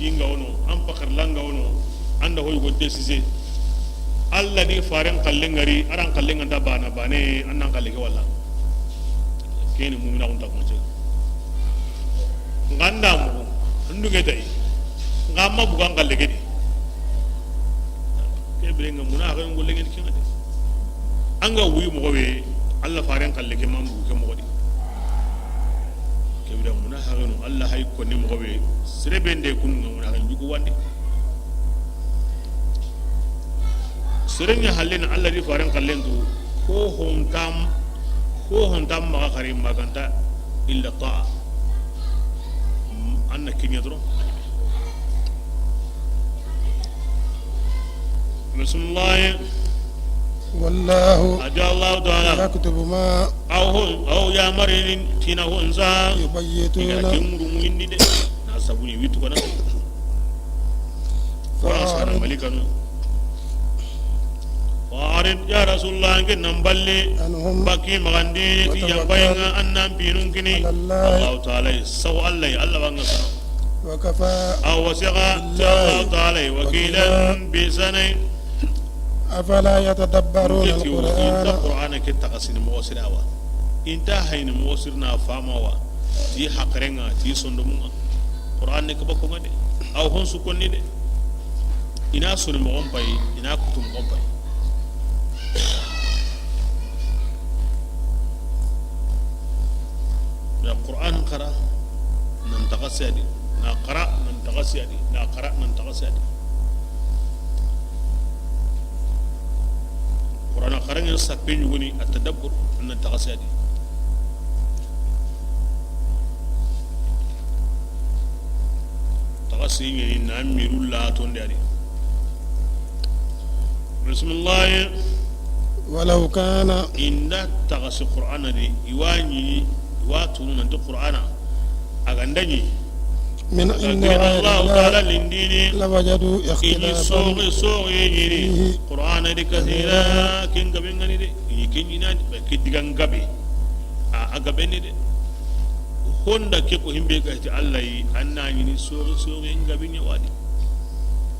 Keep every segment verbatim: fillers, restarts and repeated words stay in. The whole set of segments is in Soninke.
Inga wono, an pakar langa wono, an da hoy go décider. Alla di faren xallen ŋari, aran xallen ŋa nta bana bane, an nan xalle ke wala. Keni mu'mina kun ta kuma ce. Nganda mu, ndu ke tay. Ngamma bugan xalle ke di. Ke bire nga muna xalle ngolle ngeni kinga de. Anga wuyi moxo be, Alla faren xalle ke mambu ke moxo di. Ke bire muna xaxenu Alla hay konni moxo be, sere be nde kunu nga muna xaxen jugu wandi. Sere nya xallen Alla di faren xallen tu, ko hontam, ko hontam maxa xari maganta illa ta'a. Anna kinya doro. Bismillah. Wallahu, a di Allahu taala, yaktubu ma, aw ho, aw yamarini tina honsa, yubayyituna, iga kemuru muindi de. Na sabuni witu kana. Wa sana malikanu. Fa'arid, ya Rasulullah, anke nan balle. Anhum, baki magandi ti, wa tawakkal, yambayinga annan pinun kini. Ala Allah. Allahu taala, saw Allah, Allah banga sa. Wa kafa, aw wasiqa, billahi, Allahu taala, wakilan, wakilan, bi sanai. Afala yatadabbaruna al-Qur'ana? Inta Qur'ana ke taxasini moxo sirawa. Inta hayni moxo sirna famawa. Ti haqrenga, ti sondomunga. Qur'an ne kabako ngade. Aw hon su konni de. Ina soni moxon pay, ina kutu moxon pay. Na Qur'an xara, nan taxasi a di, na xara, nan taxasi a di, na xara, nan taxasi a di. Qur'ana xaranŋen sappe ɲuguni, a tadabbur, nan taxasi a di. Taxasi ɲeni na miru la tonde a di. Bismillah. Walaw kana. Inda taxasi Qur'ana di, iwa ɲi, iwa tunu nanti Qur'ana. A ga nda ɲi. Min indi ghayri Allah, Allah ta'ala lindini. Lawajadu ikhtilafan, i ɲi soxi, soxi ɲini. Fihi. Qur'ana di kathira, ken gabe ngani de. I ɲi ken ɲina, ke digan gabe. A, a gabe ni de. Honda ke ko himbe ga ti Allah yi, anna ɲini soxi, soxi ngabe ɲa wadi.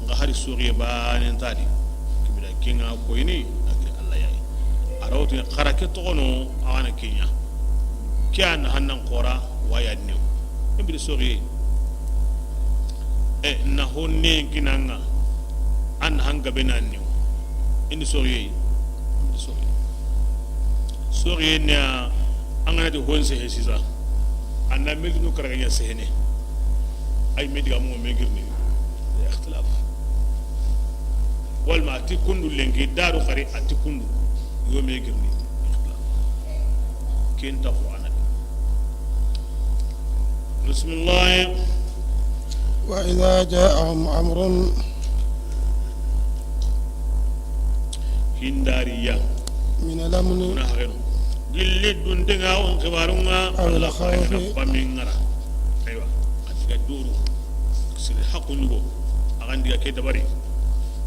Nga hari soxi ba nen tadi. Kibida kinga ko ini, agri Allah yayi. A rawti xara ke toxono, a wana kiɲa. Ke an hannan xora, waya new. Ibri soxi. E, na honne kinanga. An hanga be nan new. Indi soxi. Indi soxi. Soxi ne, an ga na ti hon sehe sisa. An na mildi no karaga ɲa sehene. Ay me diga mo me girni. Ikhtilaf. Walma a ti kundu lenki daru xari a ti kundu. Yo me girni. Ikhtilaf. Ken ta Qur'ana. Bismillah. Wa idha ja'ahum amrun. Hindariya. Min al-amni. Muna hagenu. Gilli dundenga on xibarunga. Aw al-khawfi. Bamingara. Aywa. A ti ga duru. Siri haqqu ɲugo. A ga ndi ga ke dabari.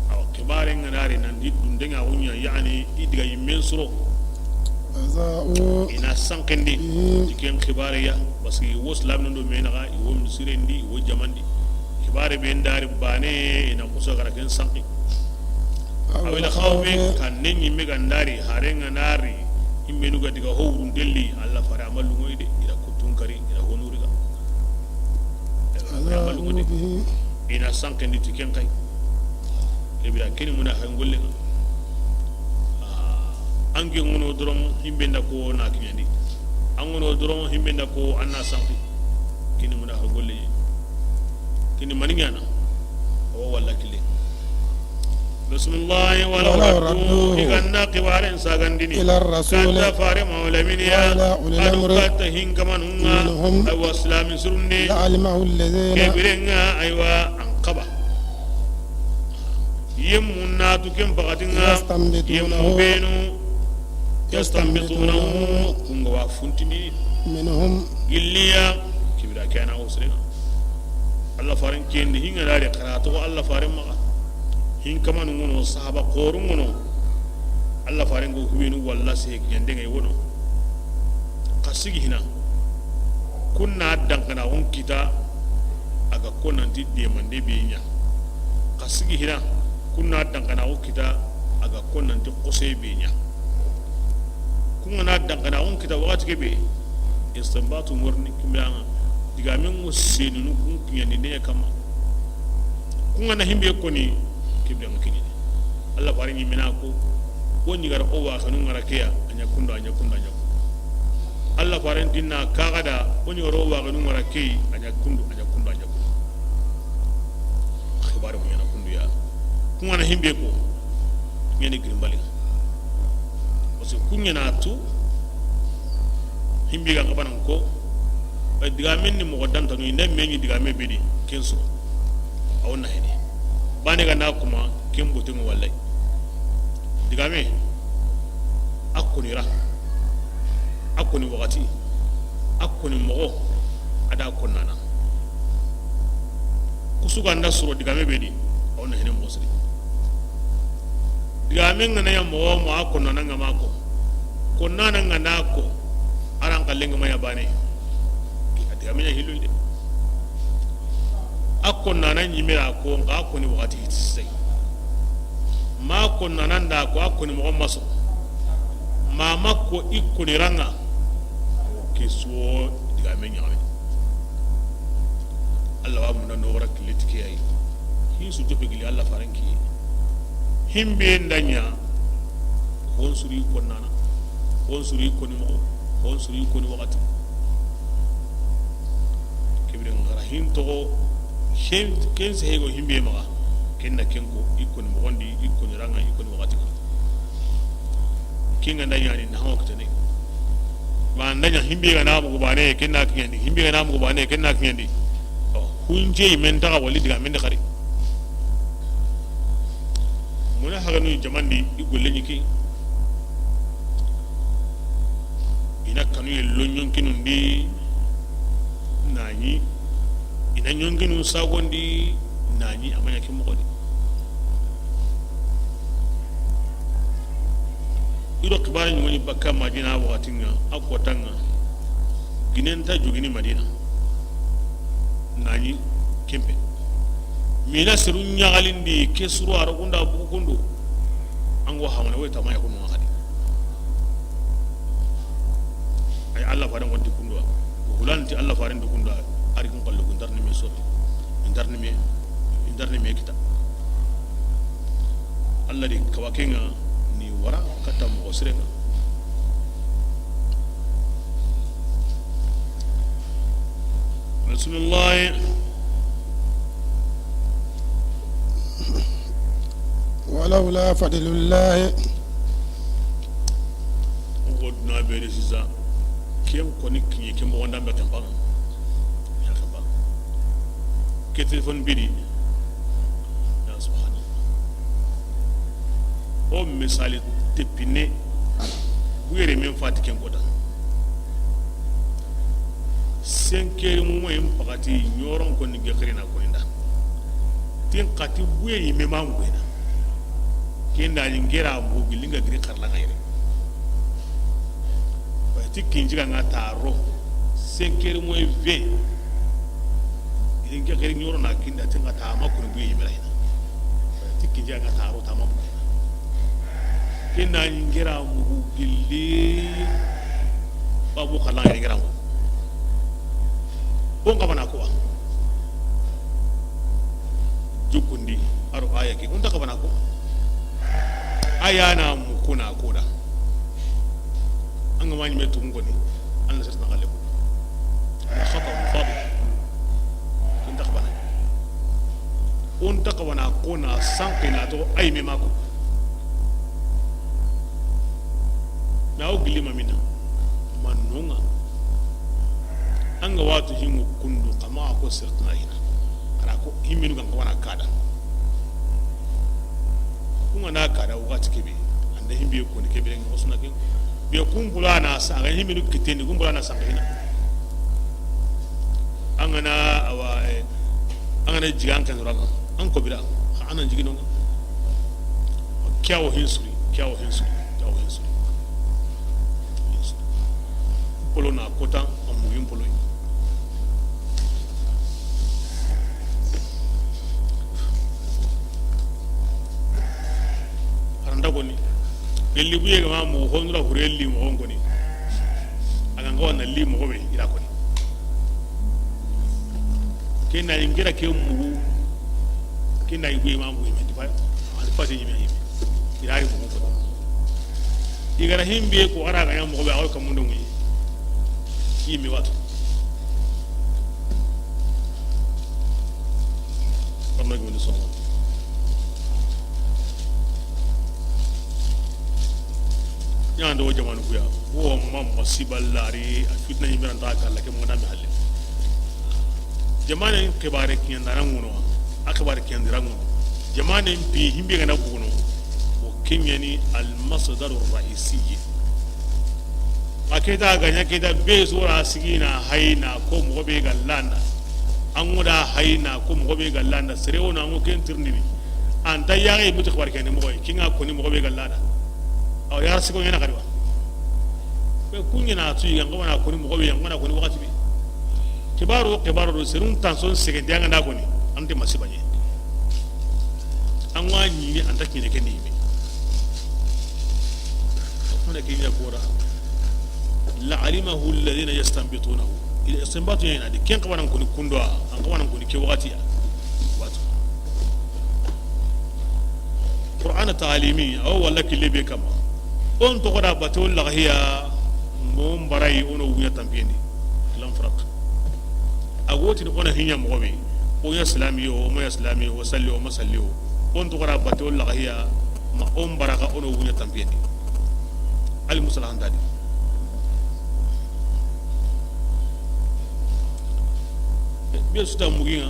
Awa, xibare nga nari nan di dundenga wunya, yani, i diga yimmen suro. Aza'u. I na sanqindi. Bihi. Ti ken xibare ya. Parce que i wo silamin do me naxa, i wo misirendi, i wo jamandi. Xibare be ndari bane, i na kusa gara ken sanqi. Aw al-khawfi, kan ne ɲimme ga ndari, hare nga nari, immenu ga diga ho wurundelli, Allah fare amallu ngoy de, ira kutun kari, ira honuriga. Amallu ngoy de. I na sanqindi ti ken kay. Kebira keni muna hay golle. Ah, anke ngono doron himbe nda ko na kiɲandi. An ngono doron himbe nda ko an na sanqi. Keni muna hay golle. Keni maniɲana. O walla kille. Bismillah, walaw radduhu, i ga na xibaren sagandini. Ila ar-rasul. Kata fare mawlaminiya. Wa ila ulil amri. Adu kata hinkamanunga. Minhum. Aywa, silami surunde. La alimahu alladhina. Kebirenga, aywa, an kaba. Yemmu natu ken pakatinga. Yastanbitunahu. Yemmu benu. Yastanbitunahu. Kunga wa funtini. Minhum. Gilliya. Kibira kana usrenga. Allah faren kendi hinga dare karatu Allah faren maga. Hin kamanu ngono sahaba qoru ngono. Allah faren go huwenu walla se nyande ngay wono. Kasigi hina. Kunna dankana on kita aga ko nanti demande be ɲa. Xa sigi hina, kun na dankanaxu kita, a ga ko nanti xose be ɲa. Kun ga na dankanaxun kita waxati ke be, istinbatu ŋorni kimbiranŋa, digamen ŋo senunu kun kiɲandi ne ɲa kamma. Kun ga na himbe koni, kimbiranŋa kiɲandi. Allah fare ɲimina ko, o ɲi gara o waxenu ŋara ke ya, a ɲa kundu, a ɲa kundu, a ɲa kundu. Allah faren dinna kaga da, o ɲi gara o waxenu ŋara ke yi, a ɲa kundu, a ɲa kundu, a ɲa kundu. Xibaare mu ɲaana kundu ya. Kun ga na himbe ko, ɲaani girimbali. Parce que kun ɲaana tu, himbe ga xabanan ko, bay digamen ni moxo dantanu, i nda me ɲi digame be di, ken so. A wo na hene. Bane ga na kuma, ken bote ŋo wallay. Digame, a koni ra. A koni waxati, a koni moxo, a da konnana. Kusu ga nda soro digame be di, a wo na hene moxo siri. Digame ŋa na ɲa moxo mo, a konnana ŋa ma ko. Konnana ŋa na ko, a ran xalle ŋa ma ɲa bane. A digame ɲa hillu de. A konnana ɲimira ko, nxa a koni waxati hiti sey. Ma konnana nda ko, a koni moxo maso. Ma ma ko i koni ra ŋa. Ke suwo digame ɲaxame. Allah wa munda no wara kiliti ke ay. Hi su jope gili Allah faren ki. Himbe nda ɲa. Hon suri konnana. Hon suri koni moxo. Hon suri koni waxati. Kebire ngara hin toxo, ken, ken sehego himbe maxa, ken na ken ko, i koni moxondi, i koni ra ŋa, i koni waxati ŋa. Ken ga nda ɲaani na hawa kitene. Ma nda ɲa himbe ga na mugu bane, ken na kiɲandi, himbe ga na mugu bane, ken na kiɲandi. Hunje men taxa wali digamen di xari. Muna haganu jamandi i golle ɲi ke. I na kanu ye lo ɲonkinun di, na ɲi. I na ɲonkinun sagondi, na ɲi, a ma ɲa ke moxo di. I do xibaare ɲi ŋoni bakka Madina waxati ŋa, a kota ŋa. Ginen ta jogini Madina. Na ɲi kempe. Mina seru ɲaxalindi ke suru a rogunda bugu kundu. An go hamana wo tama ya kunu ŋa xadi. Ay Allah faren gonti kundu. Ko hulanti Allah faren du kundu. Ari kun kallu kun darni me soti. Indarni me, indarni me kita. Allah di kawakenga ni wara kata moxo sirenga. Bismillah. ولولا فضل الله. Wo duna bere sisa. Ken koni kiɲe, ken moxo nda be ken ba. Ya ken ba. Ke téléphone bidi. Ya subhanallah. O misali tepine. Buyere men fati ken kota. Cinq heures moins pakati ɲoron koni gekrina koni nda. Tin kati buye yime ma ngwena. Kenda ni ngera mbu gilinga giri karla ngayre. Ti kinji ga nga taro cinq heures moins vingt. Idan ke gari ɲoro na kinda, ti nga ta ma kunu buye yimira ina. Ti kinji ga nga taro ta ma kunu. Kinda ni ngera mu gilli. Babu kala ni ngera mu. Bon, kabana ko. Jukundi, aro aya ke. Unta kabana ko. Aya na mu kuna koda. An ga ma ɲi me tun koni, an na sirna xalle ko. Ana xata mu fadu. Kun ta xabana. Kun ta xabana ko na sanqi na to ay me mako. Na o gilli ma mina. Manonga. An ga watu hingu kundu kama ko sirtna hina. Ara ko himinu kan ko na kada. Kunga na kada wakati kebe. Anda himbe ko ni kebe ngi osuna ken. Be kumbula na sa ga himbe kitendi kumbula na sa ga hina. An ga na awa, eh, an ga na jigan kan ranga. An ko bira. An na jigino. Kiawo hinsuri, kiawo hinsuri, kiawo hinsuri. Hinsuri. Polo na kota, amu yin polo. Koni. Gelli buye ga ma mugu, hondura hure li moxo koni. A ga n ga wa na li moxo be, i ra koni. Ke na yi n kira ke mugu. Ke na yi buye ma mugu, i me ti fa, a ti fa ti yi me yi. I ra ri moxo koni. I ga ra himbe ko a ra ga ɲa moxo be, a wa ka mundo muyi. Yi me watu. Arna gomni soxo. Ɲa ndo jamanu kuya. Wo ma masiba lari, a fitna yimbe ran ta kala ke mo na mi halle. Jamane xibaare kiɲa na ranguno, a xibaare kiɲa ndi ranguno. Jamane mpi himbe ga na buguno. O ke ɲa ni al masdaru raisi. A ke ta ga ɲa ke ta be sora sigina hayna ko moxo be ga landa. An ŋo da hayna ko moxo be ga landa. Sere wona ŋo ken tirndini. An ta yaxe mutu xibaare ke ni moxo yi. Kinga ko ni moxo be ga landa. Aw yar siko ɲa na xari wa. Be kuɲa na tu yi ga ŋo na ko ni moxo be, ŋo na ko ni waxati be. Xibaaro, xibaaro do serun tan son segente an ga da ko ni. An te masiba ɲe. An wa ɲini an ta kine ke ni me. Ko na kiɲa ko ra. La alimahu alladhina yastanbitunahu. Ila istinbatu ɲa na di ken xabanan ko ni kundo, an xabanan ko ni ke waxati ya. Watu. Qur'ana taalimi, a wo walla kille be kama. On toxo da bate o laxahiya, mo n bara yi o no wuɲa tanpiyendi. Lam farak. A go tini o na hiɲa moxo be. O ɲa silami yo, o ma ɲa silami yo, o salli, o ma salli yo. On toxo da bate o laxahiya, ma o n bara xa o no wuɲa tanpiyendi. Ali musala hantadi. Biya suta muginga.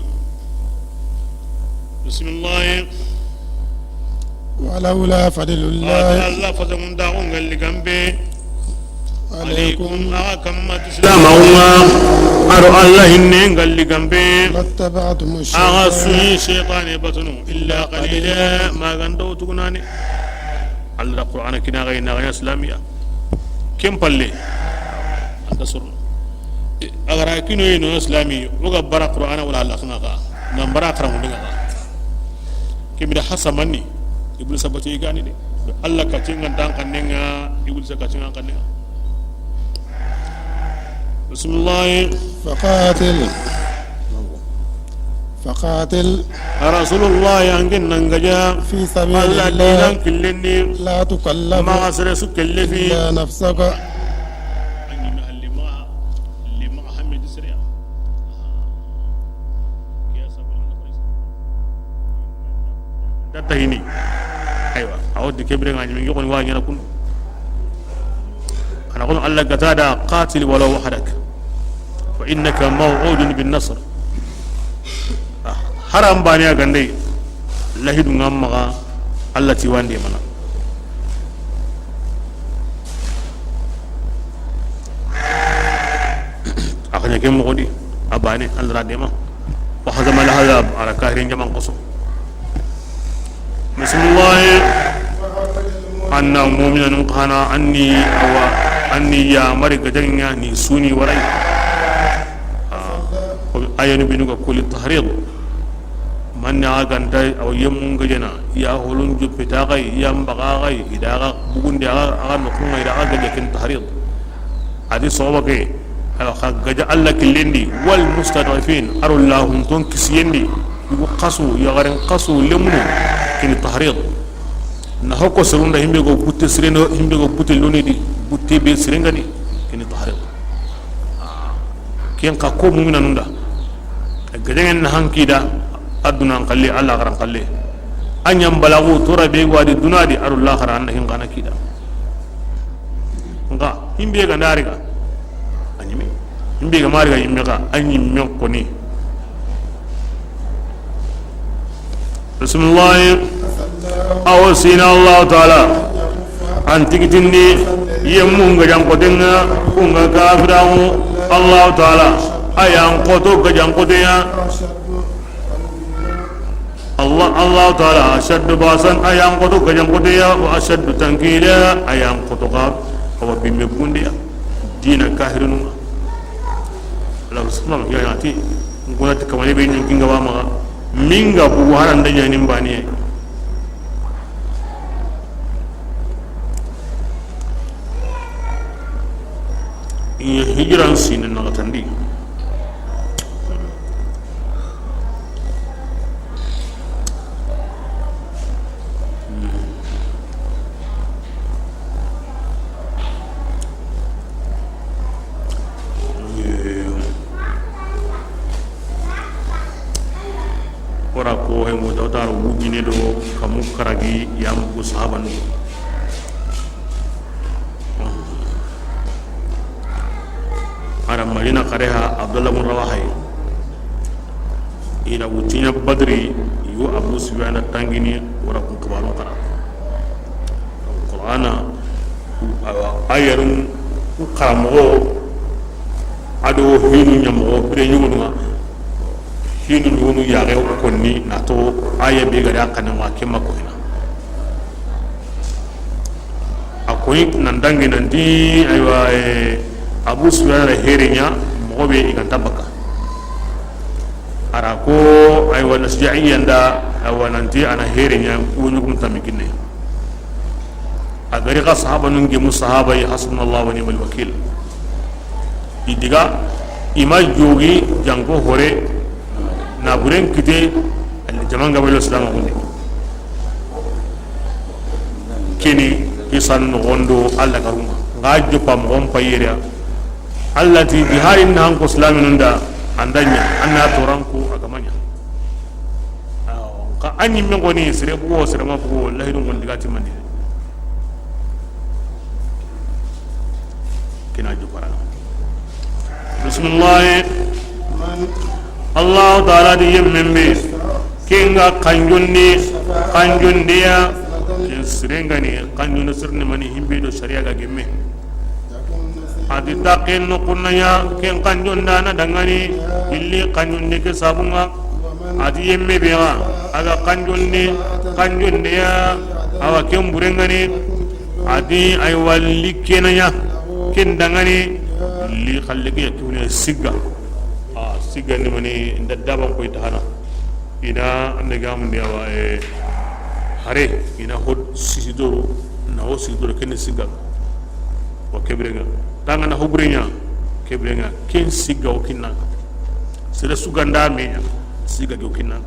Bismillah. ولولا فضل الله Alla fasangundaxu ngalli gambe. عليكم Alaykum, axa kamma ti silamaxunga. Aro Alla hinne ngalli gambe. لاتبعتم Axa الشيطان suyi shaytane batunu. Illa qalila, maganta wo tugunane. Alla da Qur'ana kina ga ina ga silamiya. Ken palle. Anta soro. A ga ra kino yi no silami, o ga bara Qur'ana wala Alla xanga ga. Nan bara xaramu dinga ga. Kemira hasamani, Iblis sabati gani de. Alla ka tinga dan kanenga, Iblis ka tinga kanenga. Bismillah. فقاتل. فقاتل Rasulullah, an ken nan gaja. في سبيل Alla الله dinan killendi. لا تكلف Ma sere su kellefi. إلا نفسك. An yi me halle ma, le ma hamid sere. Datta hini. Aywa, a wo di kebire nga ɲi mi ngi xoni wa ɲana kun. Ana kono Alla ga ta da, قاتل ولو وحدك فإنك موعود بالنصر. Ah, haram bane a gande, lahidu nga maxa Alla ti wande mana. A xaɲa ke moxo di, a bane Alla ra dema. وهزم الأحزاب, a ra kahirin jaman xoso. Bismillah. Anna mu'minun xana anni awa, anni ya mari gajaŋa ni suni warai. Ah, ayanu binu ga kuli tahrid. Manne a ganta awa yemmun gajana, ya holun juppita gai, ya mbaga gai, idaga bugunde aga, aga nokunga idaga gaja ken tahrid. Adi soxoba ke, awa xa gaja Alla killendi, والمستضعفين, aro lahunton kisiyendi, yugu xasu, yaxaren xasu, lemunu, kini tahrid. Na hoko serunda himbe go butte sirendo, himbe go butte lonidi, butte be sirengani, kini tahrid. Ken xa ko mu'minanunda. Gajaŋen na hankida, aduna an xalle, Alla xaran xalle. A ɲan balagu, tora be gwadi dunadi, aro laxara an na hin xana kida. Nka himbe ga ndari ga. A ɲime. Himbe ga mari ga yimme ga, a ɲimme koni. Bismillah. Awo sina Allahu Taala. An tigitindi yemmun gajan kotenga, kunga kafiramu. Allahu Taala. Ayan koto gajan koteya. Allah, Allahu Taala, ashaddu ba'san, a yan koto gajan koteya, wa ashaddu tankila, a yan koto ga, awa bimme bundiya, dina kahirinu. Allah subhanahu wa ta'ala ti, ngona ti kamane be nyin kinga ba maga, minga bu haranda nyani mbaniye. Iran sine naxatandi. Wara ko he mo tawtaro wujine do kamu karagi yam ko sahabanu. Ara Madina xareha Abdullah bin Rawaha yi. Ina wutinya Badri yu Abu Sufyan tangini wara kun kabarun kara. Qur'ana, awa, ayarun karamogo ado hinu ɲamogo bire ɲugunu ŋa. Hinu ɲugunu yaxe konni na to aya be gari a kane ma kemma ko hina. A koyi nan dangi nanti, aywa, eh, Abu Sufyan ra here ɲa, mogo be i ganta baka. Ara ko, aywa, Nasja'i yanda, aywa, nanti ana here ɲa, ko ɲugum tammi kinne. A gari xa sahaba nun gemu sahaba yi, hasbunallahu wa ni'mal wakil. I diga, i ma jogi janko hore, na buren kite, jamanga welo salama hunde. Kini kisan noxondo Allah karuma. Nga joppa moxon payiriya. Allah ti jihadin na hanko silaminun da andanya, anna toranko agamanya. Awo, ka anyi men goni sere bugo, sere ma bugo, wallahi dun gondi gati mandi. Kina jopara. Bismillah. Allahu Taala di yemmen be. Kenga kanjundi, kanjundiya. Ken sirengani, kanjundi sirni mani himbe do sharia ga gemme. Adi taqin no kunnaya, ken kanjundana dangani, illi kanjundi ke sabunga. Adi yemme be ga, aga kanjundi, kanjundiya, awa ken burengani. Adi ay walli kenanya, ken dangani, li khalligi ya tune sigga. Ah, sigga ni mani nda daban koy tahana. Ina ande gamundi awa, eh, hare, ina hod sisi doro, na ho sisi doro, ken sigga. Wa kebirenga. Tanga na ho burenya, kebirenga, ken sigga o kinna. Sere suganda menya, sigga o kinna.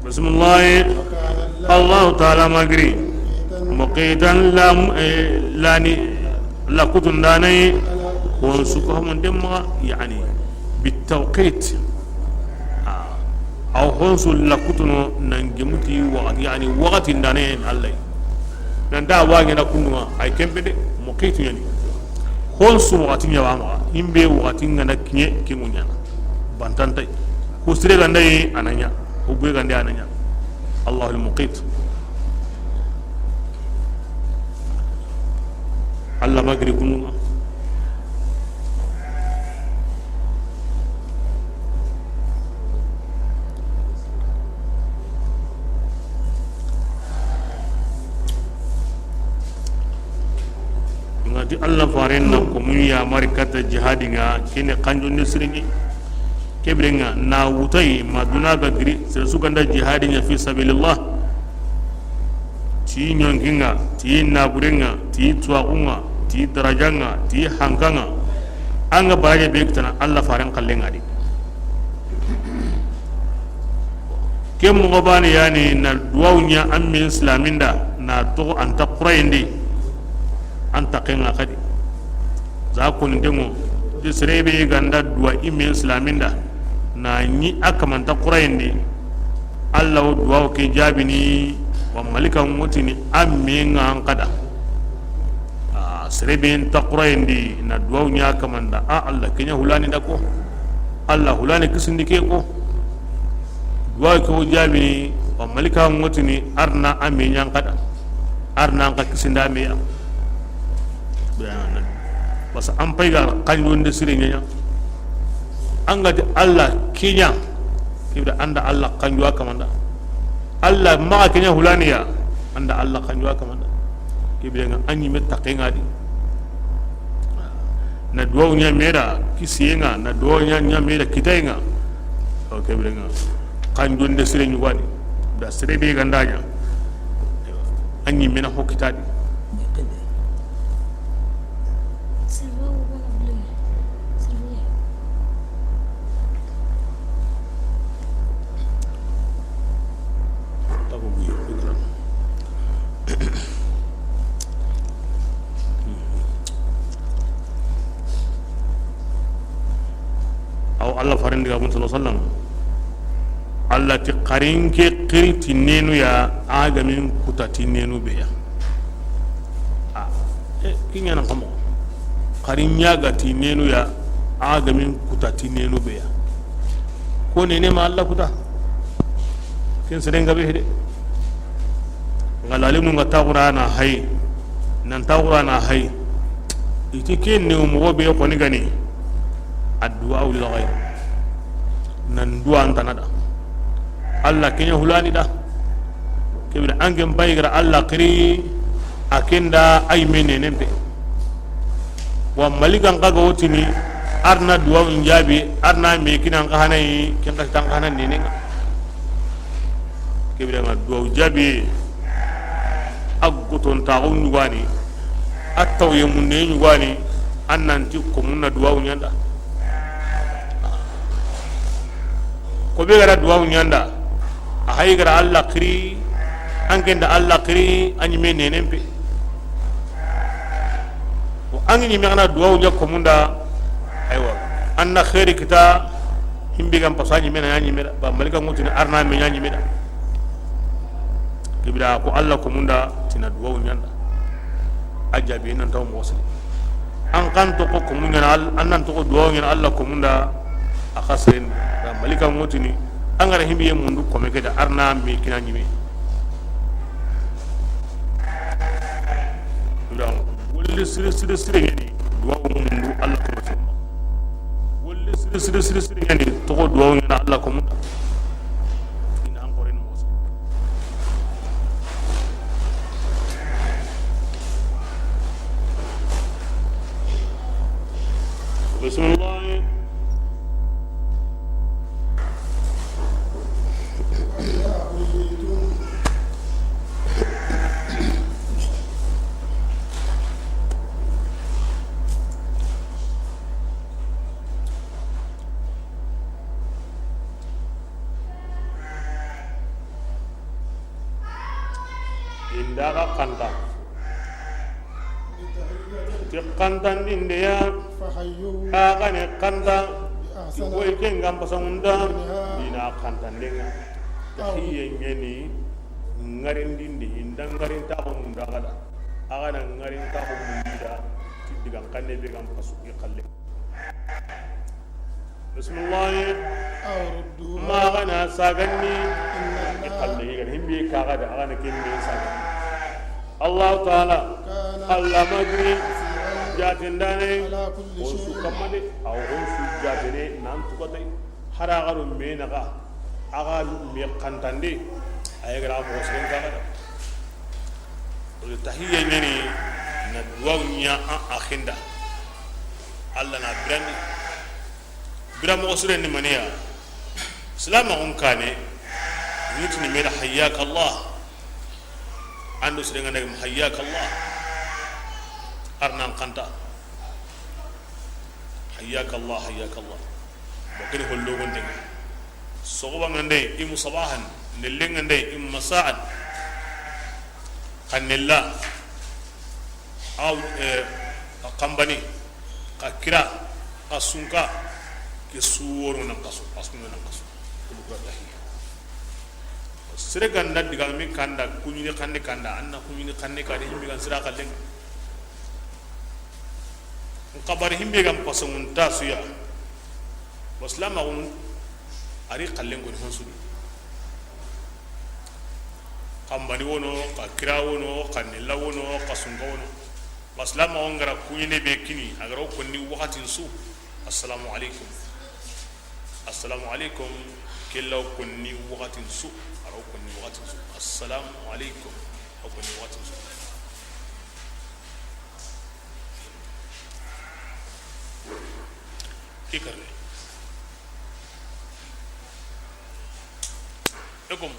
Bismillah. Allahu Taala magri. Muqitan lam, eh, lani, la kutundanai. Kon suko hamon demma, yani, bitawqit. Ah. Aw honsu la kutuno nan gemuti wakati, yani, wakati ndane Allah. Nan da wa ngena kunduŋa, ay kempe de, muqitu yani. Honsu wakati ɲa wa ma, himbe wakati ngana kiɲe kingu ɲana. Bantantay. Ko sire ganda yi ananya, ko gwe ganda ananya. Allahul muqit. Allah magri kunduŋa. Ngati Allah faren na ko mun ya mari kata jihadi ŋa, kene kanjonde sirini. Kebirenga na wutai ma duna ga giri, sere su ganda jihadi ɲa fi sabilillah. Ti ɲonkinga, ti naburenga, ti tuwaxunga, ti darajanŋa, ti hankanŋa. Anga baraje be kitana Allah faren kallenga di. Ke moxo bani yani na duwawu ɲa an min silaminda na toxo anta xurayendi. Anta kenga xadi. Za konintenŋo, ti serebe ganda duwa i men silaminda, na ɲi a kamanta xurayendi, Allah wo duwawo ke jabini, wa malika ŋotini a menga an kada. A serebe nta xurayendi, na duwawo ɲa kamanda, a Allah kenya hulani da ko, Allah hulani kisindi ke ko. Duwawo ke wo jabini, wa malika ŋotini, arna a menyan kada. Arna an ka kisinda meya. Parce que an pay ga kanjonde sire ɲaɲa. An ga ti Allah kenya, kibda anda Allah kanjuwa kamanda. Allah maga kenya hulaniya, anda Allah kanjuwa kamanda. Kibda nga anyi me takenga di. Na duwawu ɲa meda kisiyenga, na duwawu ɲa, ɲa meda kitayenga. O kebirenga. Kanjonde sire ɲugani. Da sere be ganda ɲa. Anyi mena ho kitadi. Aw Allah farendi ga mun sallallahu alaihi wasallam. Allah ti xarin ke xiri ti nenu ya, a ga min kuta ti nenu be ya. A, e, kinyana kamo. Xarin ya ga ti nenu ya, a ga min kuta ti nenu be ya. Ko nene ma Allah kuta. Ken seren ga be hede. Nga lalimu nga ta Qur'ana hay, nan ta Qur'ana hay. Iti ken ne mo be ko ni gani. Addu'a lil ghayr. Nan du'a an tana da. Allah kenya hulani da. Kebira angen bay gara Allah xiri, a ken da ay menenen be. Wa malikan xa ga wotini, arna duwa un jabi, arna me kinan xa hanayi, ken xa tan xa hanan nenen. Kebira nga duwawu jabi, a goton taxu ɲugani, a tawye munde ɲugani, an nanti komun na duwawu ɲanda. Ko be gara duwawu ɲanda, a hayi gara Allah xiri, an ken da Allah xiri, a ɲime nenen pe. Ko an ɲime xana duwawu ɲa komun da, aywa, an na xeeri kita, himbi gam pasa ɲime na ɲa ɲime da, ba malika ŋutini arna me ɲa ɲime da. Kibira ko Allah komun da tina duwawu ɲanda. A jabi nan taw mosi. An kan to ko komun ɲana, an nan to ko duwawu ɲana Allah komun da, a xasiren da malika ŋutini, an gara himbi ye mundu kome ke da arna me kina ɲime. Wulli siri siri siri ɲani duwawu mundu Allah ko ma. Wulli siri siri siri siri ɲani toxo duwawu ɲana Allah ko munda. Ina an xoren mo. Bismillah. Inda ga kanta. Ti kantandinde ya, فحيوا a ga ne kanta, بأحسن ti koy ken gam pasangunda, منها ina kantanden ŋa. أو Tahiye ɲani, ŋarindinde, inda ŋarintaxu munda ga da. A ga na ŋarintaxu mundi da, ti digan kanne be gam pasu i xalle. Bismillah. أو ردوها Ma ga na sagandi, إن الله i xalle i ga himbe ka ga da, a ga na kemme sagandi. Allah Ta'ala, كان Allah magi, حسيبا jatindane, على كل شيء. Honsu kamma de, aw honsu jatene, nan tukatay, hara ga do me na ga, a ga me kantande, a ya gara mo sen ka ga da. Wala tahiya ɲani, na duwawu ɲa a, a xinda. Allah na birandi. Bira moxo sire ni maniya. Silamaxun kane, nitini meda hayyaka Allah. Ando sire nga nagam hayyaka Allah. Arnan kanta. Hayyaka Allah, hayyaka Allah. Bakini hollo gonde. Soxoba ngande imu sabahan, nelle ngande imu masaan. Xa nella. Aw, eh, a kambani, xa kira, xa sunka, ke suworo nan kaso, a sunka nan kaso. Kulu ka tahiya. Sere ganda diga mi kanda, kuɲini xanne kanda, anna kuɲini xanne kade, himbe gan sira xallen. Xabari himbe gan pasongun tasuya. Basilamaxun, ari xallen koni honsudi. Xa mbani wono, xa kira wono, xa nella wono, xa sunka wono. Basilamaxun gara kuɲine be kini, a gara wo konni waxatin su. Assalamu alaikum. Assalamu alaikum. Kella wo konni waxatin su. A gara wo konni waxatin su. Assalamu alaikum. Wo konni waxatin su. Ke karne. E kom.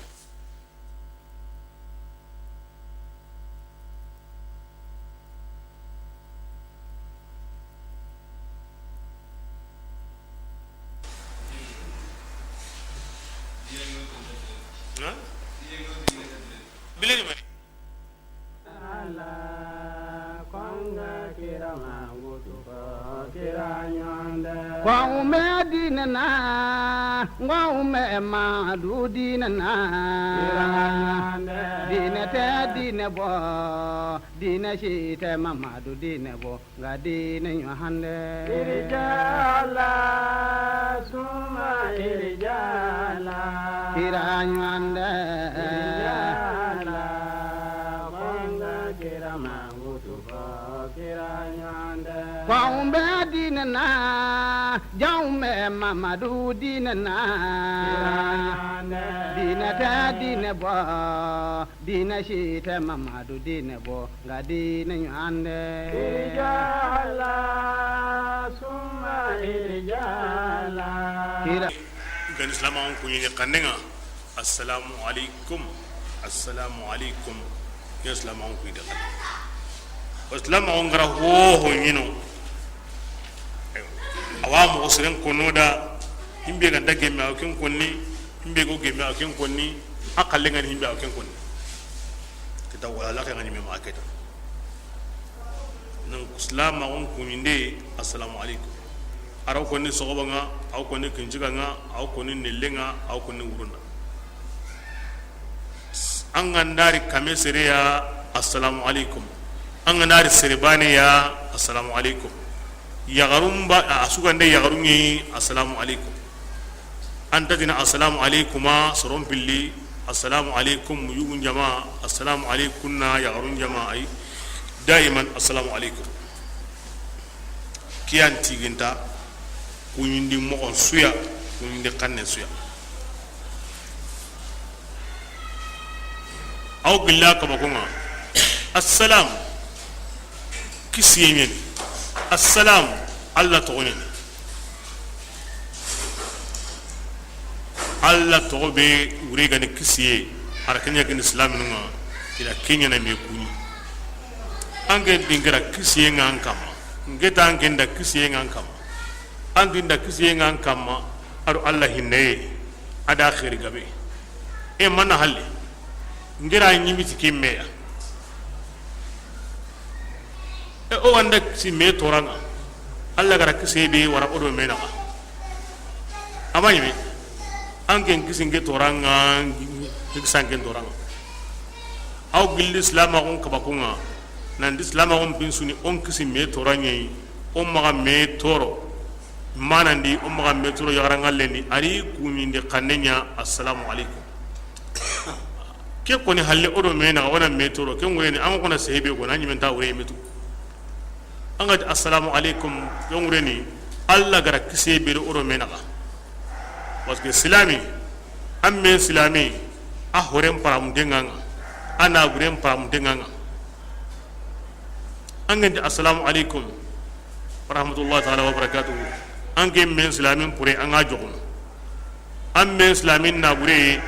Ha? Bileni mani. Ala konga kira mangutu ko kira nyonde. Kwa ume dine Ngo umme Madu diine na. Diine te diine bo, diine si te Mamadu diine bo, nga diine ɲuhande. Irijala suma irijala. Kira ɲuhande. Irijala konga kira ma. Kawumbe diine na, jawme Mamadu diine na. Diine te diine bo, diine si te Mamadu diine bo, nga diine ɲuhande. Irijala suma irijala. Kira. Gani silamaxu kuɲini xannen ŋa. Assalamu alaikum. Assalamu alaikum. Ya silamaxu kuyi de. Silamaxu ngara hoho ɲino. Awa moxo siren kono da, himbe ganta gemme awa ken konni, himbe go gemme awa ken konni, a xalle ngani himbe awa ken konni. Kita wala la ke ngani me ma keta. Nan silamaxun kuɲinde, assalamu alaikum. Araw konni soxoba ŋa, aw konni kinciga ŋa, aw konni nelle ŋa, aw konni wurunda. An gandari kame sere ya, assalamu alaikum. An gandari sere bane ya, assalamu alaikum. Yaxarun ba, a sugande yaxarun yi, assalamu alaikum. An tatina assalamu alaikuma soron pilli, assalamu alaikum yugun jama, assalamu alaikunna yaxarun jama, ay. Daiman assalamu alaikum. Kiyan tiginta, kuɲindi moxon suya, kuɲindi xannen suya. Aw gilla kaba ko ŋa. Assalam. Kisiye ɲeni. Assalam. Allah toxo ɲeni. Allah toxo be wure gani kisiye. Ara kenya gani islaminu ŋa. Ila kenya na me kuɲi. An ke dinkira kisiye ŋa an kamma. Ngeta an ke nda kisiye ŋa an kamma. An dinda kisiye ŋa an kamma. Ado Allah hinneye. Ada khairi gabe. E mana halle. Ngira ɲimi ti ke me ya. E o wanda si me toraŋa. Allah gara kise be wara o do me naxa. Ama ɲimi. An ken kisi nke toraŋa, nke kisa nke toraŋa. Aw gilli silamaxun kabakunŋa. Nan di silamaxun bin suni on kisi me toraŋe. On maxa me toro. Manandi o maxa me toro yaxaranŋallendi, a ri kuɲindi xanne ɲa, assalamu alaikum. Ke koni halle o do me naxa, o na me toro, ke ŋureni, an ga kona sehebe kona, a ɲimenta wure metu. An ga ti assalamu alaikum, ke ŋureni, Allah gara kise be do o do me naxa. Parce que silami, an me silami, a horen paramunte ŋaŋa, a naburen paramunte ŋaŋa. An genti assalamu alaikum wa rahmatullahi ta'ala wa barakatuhu. An ke men silamin pure an ga jogono. An men silamin nabure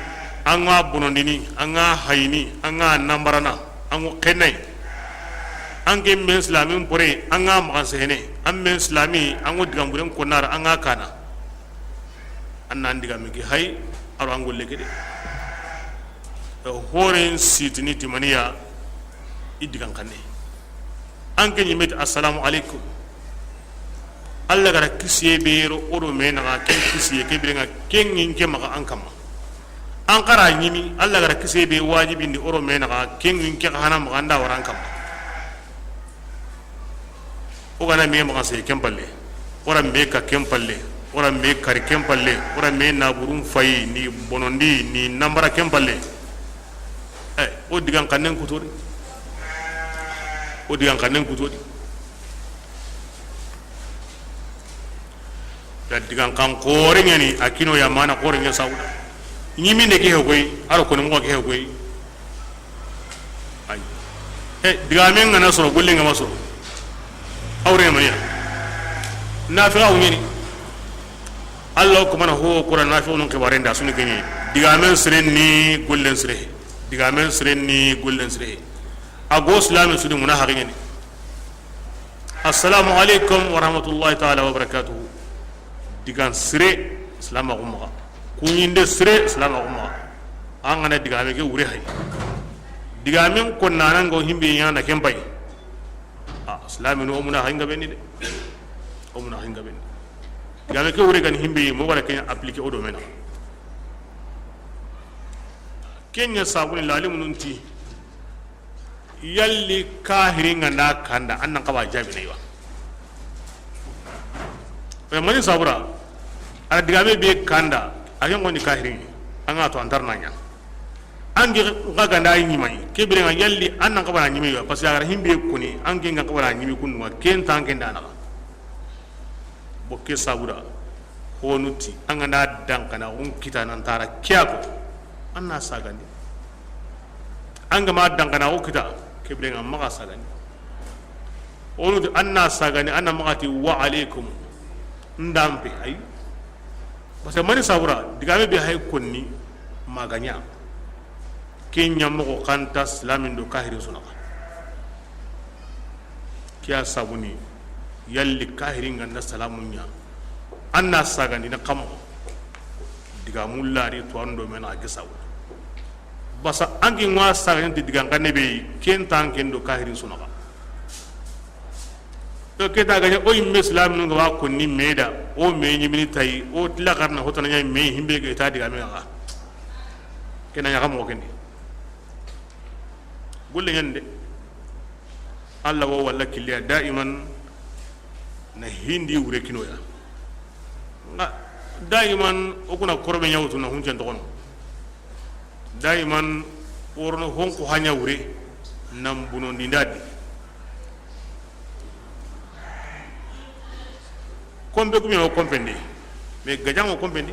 an ga bonondini, an ga hayini, an ga nambarana, an ga kennai. An ke men silamin pure an ga magan sehene. An men silami an ga digamburen konara an ga kana. An nan digame ke hay, aro an golle ke de. Horen sitini timaniya, i digan xanne. An ke ɲimeti, assalamu alaikum. Allah gara kisiye be ro o do me naxa, ken kisiye ke birenŋa, ken ŋin ke maxa an kamma. An xara ɲimi, Allah gara kisiye be wajibindi o do me naxa, ken ŋin ke xa hana maxa an da wara an kamma. O gana me maxa sey ken palle, o ra me ka ken palle, o ra me kari ken palle, o ra me naburun fayi ni bonondi ni nambara ken palle. Eh, o digan xannen kutodi. O digan xannen kutodi. Ya digan xan xore ɲani, a kino ya mana xore ɲa sawda. Ɲiminde ke he koy, aro kono mo ke he koy. Ay. E, digamen ŋa na soro, gollen ŋa ma soro. Awre maniya. Nafiqa wuɲeni. Allah ko mana ho Qur'an nafiqun xibaren da sunu kenye. Digamen siren ni gollen sire. Digamen siren ni gollen sire. A go islamin sudi muna haqiɲeni. Assalamu alaikum wa rahmatullahi ta'ala wa barakatuhu. Digan sire, silamaxu maxa. Kuɲinde sire, silamaxu maxa. An gana digame ke wure hay. Digamen ko nanango himbe ɲana ken pay. A, silaminu o muna hay nga benni de. O muna hay nga benni. Digame ke wure gani himbe mo wala kenya appliquer o do mena. Kenya sabuni lalimunun ti, yalli kahirin ga nda kanda, an nan xaba jabi ne wa. E mani sabura, a digame be kanda, a ken goni kahirin, an ga to antar na ɲa. An ge ga ganda yi ɲimai, ke bire nga yalli an nan xaba na ɲimi wa, parce que a ga himbe koni, an ge nga xaba na ɲimi kunwa, ken tan ken dana. Bo ke sabuda, honu ti, an ga na dankana, un kita nan tara kiyako, an na sagandi. An ga ma dankana, o kita, ke bire nga maxa sagandi. Honu ti, an na sagandi, an na maxa ti, wa alaikum, ndampe, ay. Parce que mani sabura, digame be hay konni, maganya. Ke ɲa moxo xanta silamin do kahirin su naxa. Ke ya sabuni, yalli kahirin ga nda salamun ɲa, an na sagandi na kamo. Digamu lari to an do mena a ke sabu. Basa an ki ŋa sagandi ti digan kanne be, ken tan ken do kahirin su naxa. To ke ta gaja o yimme silaminu ga wa konni meda, o me ɲimini tayi, o tila karna hotana ɲa me himbe ga ta digame ga. Kena ɲa kamo kendi. Gulle ɲande. Allah wo walla kiliya daiman na hindi wure kinoya. Nga daiman o kuna korbe ɲawtu na huncen tokono. Daiman worono honko hanya wure nan buno ndindadi. Kompe kumi o kompendi. Mais gajan o kompendi.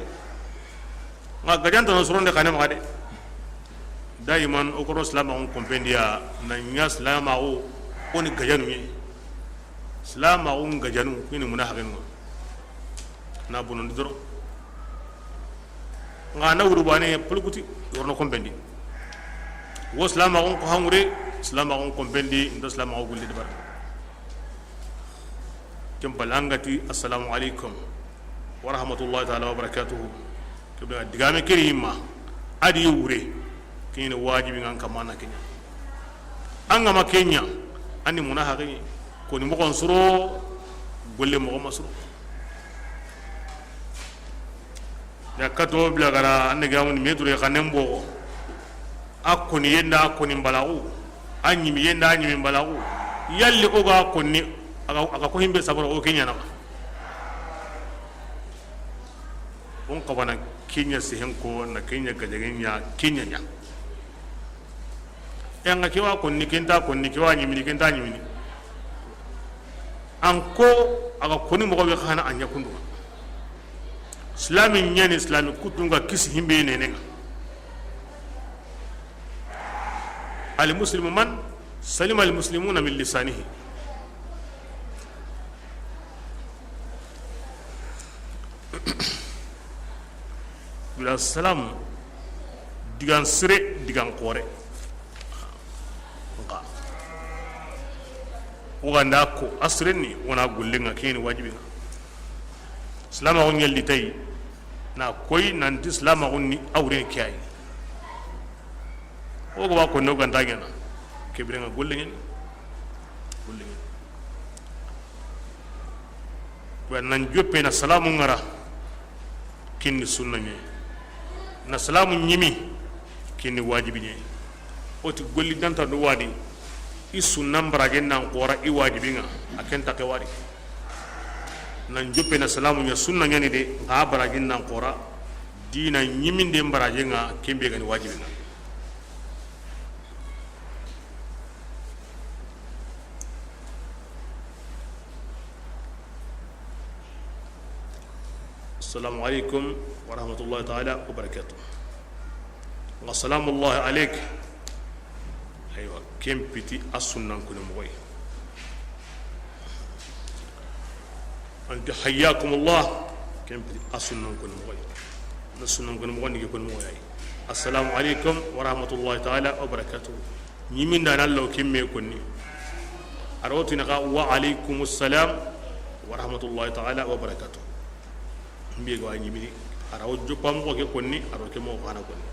Nga gajan to soronde kane ma de. Daiman o koro salama on kompendi ya na nya salama o oni gajanu ni. Salama on gajanu ni muna hagenu. Na buno ndoro. Nga na wuru bane pulukuti yorno kompendi. Wo silamaxun ko hangure, silamaxun kompendi, nda silamaxu gulli dabar. Ken pale an ga ti, "Assalamu alaikum wa rahmatullahi ta'ala wa barakatuhu." Kebe digame keri yimma, adi wure, kini wajibi ngan kamana kenya. An ga ma kenya, ani muna haqi, ko ni moxon suro, golle moxon ma suro. Ya kato bila gara, an ga mun me dure xanen boxo. A koni yenda, a koni mbalaxu. A ɲimi yenda, a ɲimi mbalaxu. Yalli o ga koni, a ga, a ga ko himbe sabara o kenya na. On xabana kenya sehen ko na kenya gajagenya kenya ɲa. Yanga kewa koni kenta koni kewa ɲimini kenta ɲimini. An ko a ga koni moxo be xana a ɲa kundu. Islami ɲani islami kutunga kisi himbe nenenga. Al muslimu man salima al muslimuna min lisanihi. Bila salam digan sire digan kore. Nka woganda ko asirenni wona gollenga keni wajibinga. Silamaxu ɲelli tayi na koyi nanti silamaxu ni awre ke ayi. Wo ga ba konno ganta ɲana, ke birenga golle ɲani, golle ɲani. Wa nan joppe na salamu ŋara, kinni sunna ɲe. Na salamu ɲimi, kinni wajibi ɲe. O ti golli danta do wadi, i sunnan barajen nan xora i wajibinga, a ken taxe wadi. Nan joppe na salamu ɲa sunna ɲani de, nxa barajen nan xora, dina ɲiminde barajenga, ken be gani wajibinga. Assalamu alaikum wa rahmatullahi ta'ala wa barakatuh. Wa salamullahi alaik. Aywa, ken piti a sunnan kuni moxoy. Anti hayyakumullah, ken piti a sunnan koni moxoy. Na sunnan koni moxoy ni ke koni moxoy ay. Assalamu alaikum wa rahmatullahi ta'ala wa barakatuh. Ɲiminda na lo kimme konni. A ro tini xa wa alaikumus salam wa rahmatullahi ta'ala wa barakatuh. Mbi go a ɲimini. A ro joppa moxo ke konni, a ro ke moxo xana konni.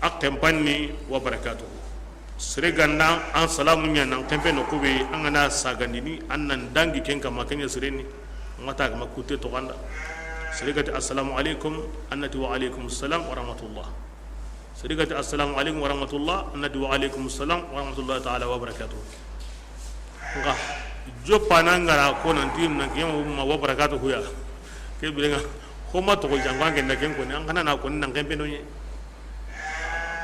A xempanni wa barakatuh. Sere ga na an salamu ɲa nan kempe no kube, an ga na sagandini, an nan dangi ken kama, ken ɲa sere ni. Mata kama kutte to ganda. Sere ga ti assalamu alaikum, an na ti wa alaikum salam wa rahmatullah. Sere ga ti assalamu alaikum wa rahmatullah, an na ti wa alaikum salam wa rahmatullahi ta'ala wa barakatuh. Nga joppa na ngara ko nan ti nan ke ma wa barakatuh ya. Ke birenga ko ma to ko jangwa ke na ken ko ni, an kana na ko nan kempe no ye.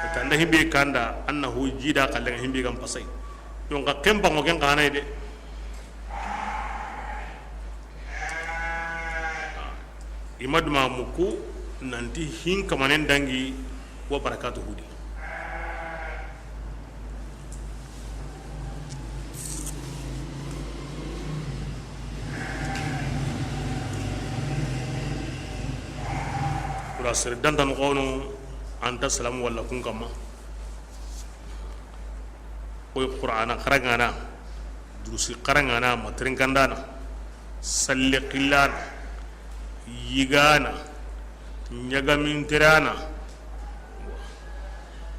Tanda himbe kanda, an na hu jida kallen himbe gam pasai. Yo nga kempa ngo ken kana de. I ma duma muku nanti hin kamanen dangi wa barakatuhu di. Kura sere dantan xono, anta salamu walla kun kamma. Koy Qur'ana xarangana, durusi xarangana, matirinkandana, salle xillana, yigana, ɲagaminterana,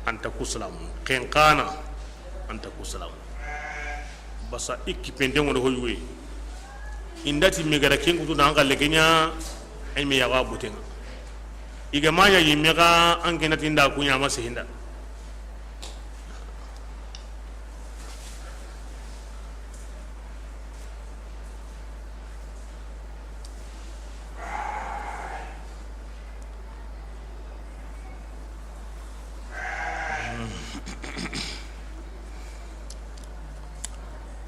anta ku salamu, xenxana, anta ku salamu. Basa i kipente ŋono hoyuwe. Indati megara ken kutu na an xalle kenya, ay me yawa butenga. Iga manya yimme ga an kenati nda kunya ma sehinda.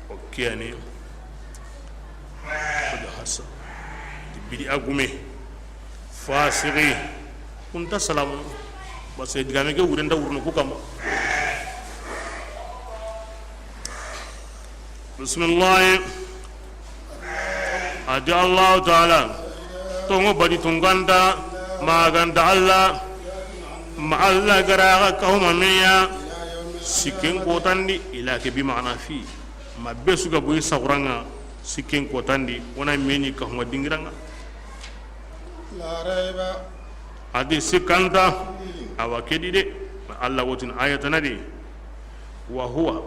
O kiyani o da hasa bidi agume. Fasigi. Kunta salamu. Basa digame ke wuren da wurno ku kama. Bismillah. Adi Allah ta'ala. Tongo badi tunganta, maganta Allah. Ma Allah garaga kahuma meya. Sikken kotandi, ila ke bi ma'ana fi. Ma besu ga buyi saguranga, sikken kotandi, wana meni kahuma dingiranga. Adi sikkanta, awa kedi de. Allah wotin ayatana de. Wa huwa,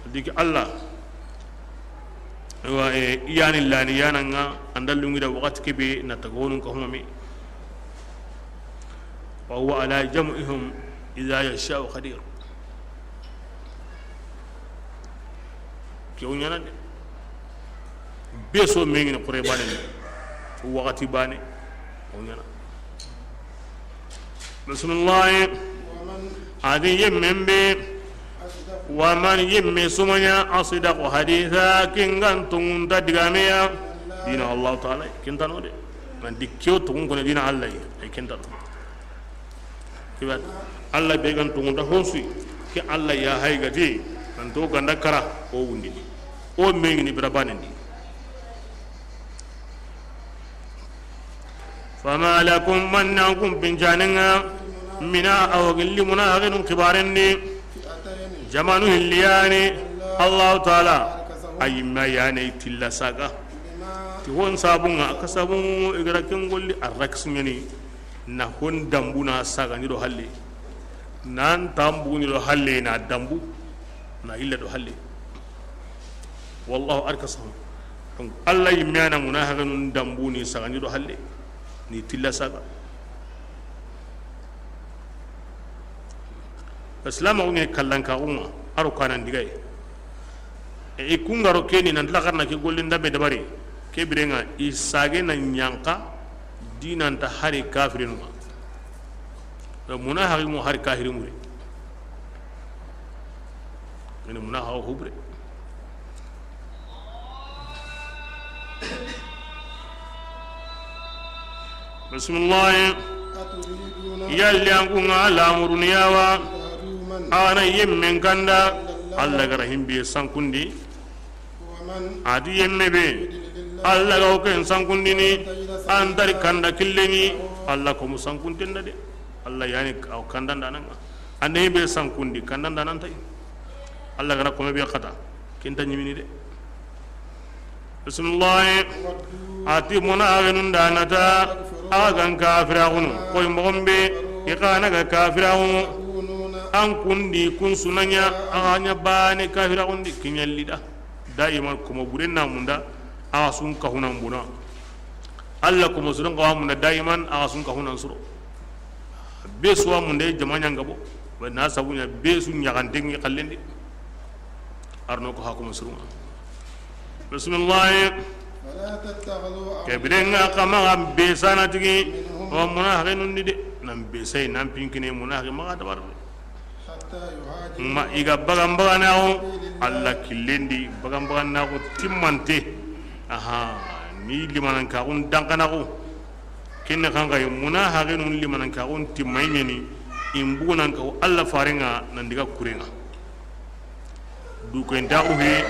diki Allah. Wa, e, yani lani yananga, anda lungida wakati kebe na tagonun kahuma me. Wa huwa ala jam'ihum idha yasha'u qadir. Ke wo ɲana de. Be so mengini xure bane ni. Wakati bane. Wo ɲana. Bismillah. Adi yemmen be. Wa man yemme sumanya asdaqu haditha, kingan tungunta digameya. Dina Allah ta'ala, kintano de. Nanti kew tungun kono dina Allah yi, ay kintano. Kibat Allah be gan tungunta honsu, ke Allah ya hay gati, nanto ganda kara, o wundini. O mengini bira banendi. Fama lakum, mannakum pincaninga, mina awo gilli munahaginun kibarendi. Jamanu hilliyani, Allahu taala a yimme yani tilla saga. Ti hon sabunga, ka sabungu igra ken golli arrakisungeni. Na hon dambu na sagani do halle. Nan tambu ni do halle na dambu. Na illa do halle. Wallahu arkasahum. Donc Allah yimme na munahaginun dambu ni sagani do halle. Ni tilla saga. Islam o ne kallan ka umma aro kanan digay. E, i kungaro keni nan lakarna ke gollin dabe dabari. Ke birenga i sage na nyanka dinanta hari kafirinuma. Munahagi mo hari kahiri mure. Ini munahaga hubure. Bismillah. Yalli an kunga lamuruni yawa. Ana yemmen kanda. Allah gara himbe sankundi. Adi yemme be. Allah ga oken sankundini. Antari kanda killeni. Allah ko mu sankuntenda de. Allah yani o kandanda nanga. Ande be sankundi kandanda nan tay. Allah gara ko be khata. Kinta nyimini de. Bismillah. Ati munahaginun danata. Agan kafiragunu koy mogombe. Ikana ga kafiragunu. An kundi kun su na ɲa, a ga ɲa baane kafiraaxun di, ke ɲa li da. Daiman komo buren na munda, a ga su n kahunan buna. Alla komo surun xa wa munda, daiman a ga su n kahunan suro. Be su wa munda, jama ɲa n gabo. Ba na sabu ɲa, be su ɲaxanten ŋi xallen di. Arno ko hakumu surunga. Bismillah. Ke birenga xa maxa be sana tigi, o munafiqinun di de. Nan be say, nan pinkine munafiqi maxa dabar. Ma i ga bagan baganaxu Alla killen di, bagan baganaxu timmante. Aha, ni limanankaxun dankanaxu. Kenne xanxayi munafiqinun limanankaxun timmayi ɲeni, in bugunankaxu Alla farenga nan diga kurenga. Dukentaxu he,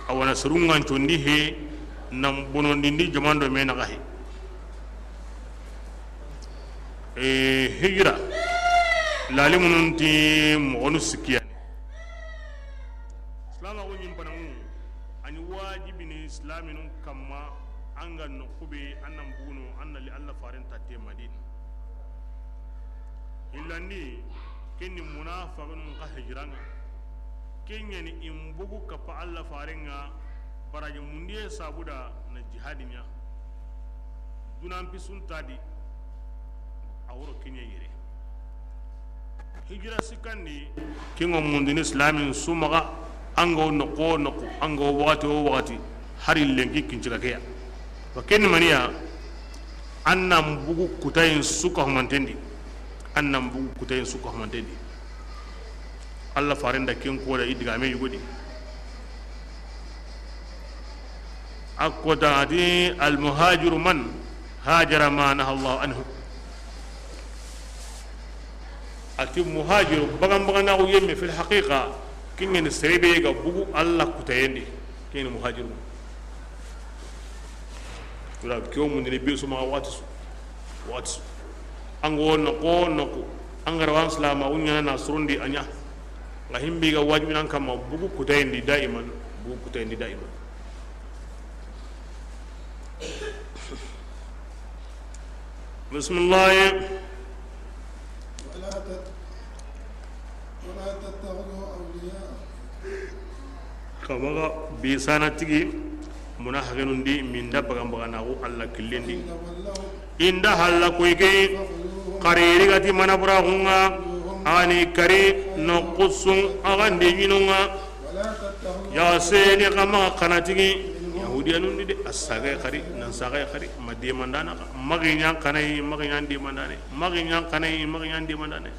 a wa na serungancondi he, nan bonondindi jamando me naxa he. E, hijira lalimunun ti moxonu sikkiyani. Silamaxu ɲimpanangu, a ni wajibini silaminun kamma, an ga noxu be, an nan buguno, an na li Alla faren tatte Madina. Hillandi, ken ni munafiqinun xa hijiranga. Ken ɲa ni in bugu kappa Alla farenga, baraji mundiye sabuda na jihadi ɲa. Dunan pisun tadi, a woro ken ɲa yere. Hijira sikkandi, ken ŋa mundini silamin su maxa, an ga wo noxo wo noxo, an ga wo waxati wo waxati, hari lenki kincika ke ya. Wa ken ni maniya, an nan bugu kutayin su ka humantendi, an nan bugu kutayin su ka humantendi. Alla faren da ken ko da i digame yugodi. A ko da a ti, "Al muhajiru man hajara ma naha Allahu anhu." A ti muhajiru, bagan baganaxu yemme fil haqiqa, ken ŋa ni sere be ga bugu Alla kutayen di, ken ni muhajiru. Wala ke wo mundini be su maxa waxati su, waxati su. An ga wo noxo wo noxo, an ga ra wa an silamaxu ɲaana na surundi a ɲa. Nga himbe ga wajibi nan kamma bugu kutayen di daiman, bugu kutayen di daiman. Bismillah. ولا تت-، ولا تتخذوا أولياء. Xa maxa be sana tigi, munafiqinun di, min da bagan baganaxu Alla killen di. I nda halla koy ke, xa ri i ga ti mana buraxunga, a ni kari noxu su, a ga ndi ɲinunga. Ya seni xa maxa xana tigi, Yahudiyanun di de, a saga ya xari, nan saga ya xari, ma demandana xa, maxi ɲan xana yi, maxi ɲan demandane, maxi ɲan xana yi, maxi ɲan demandane.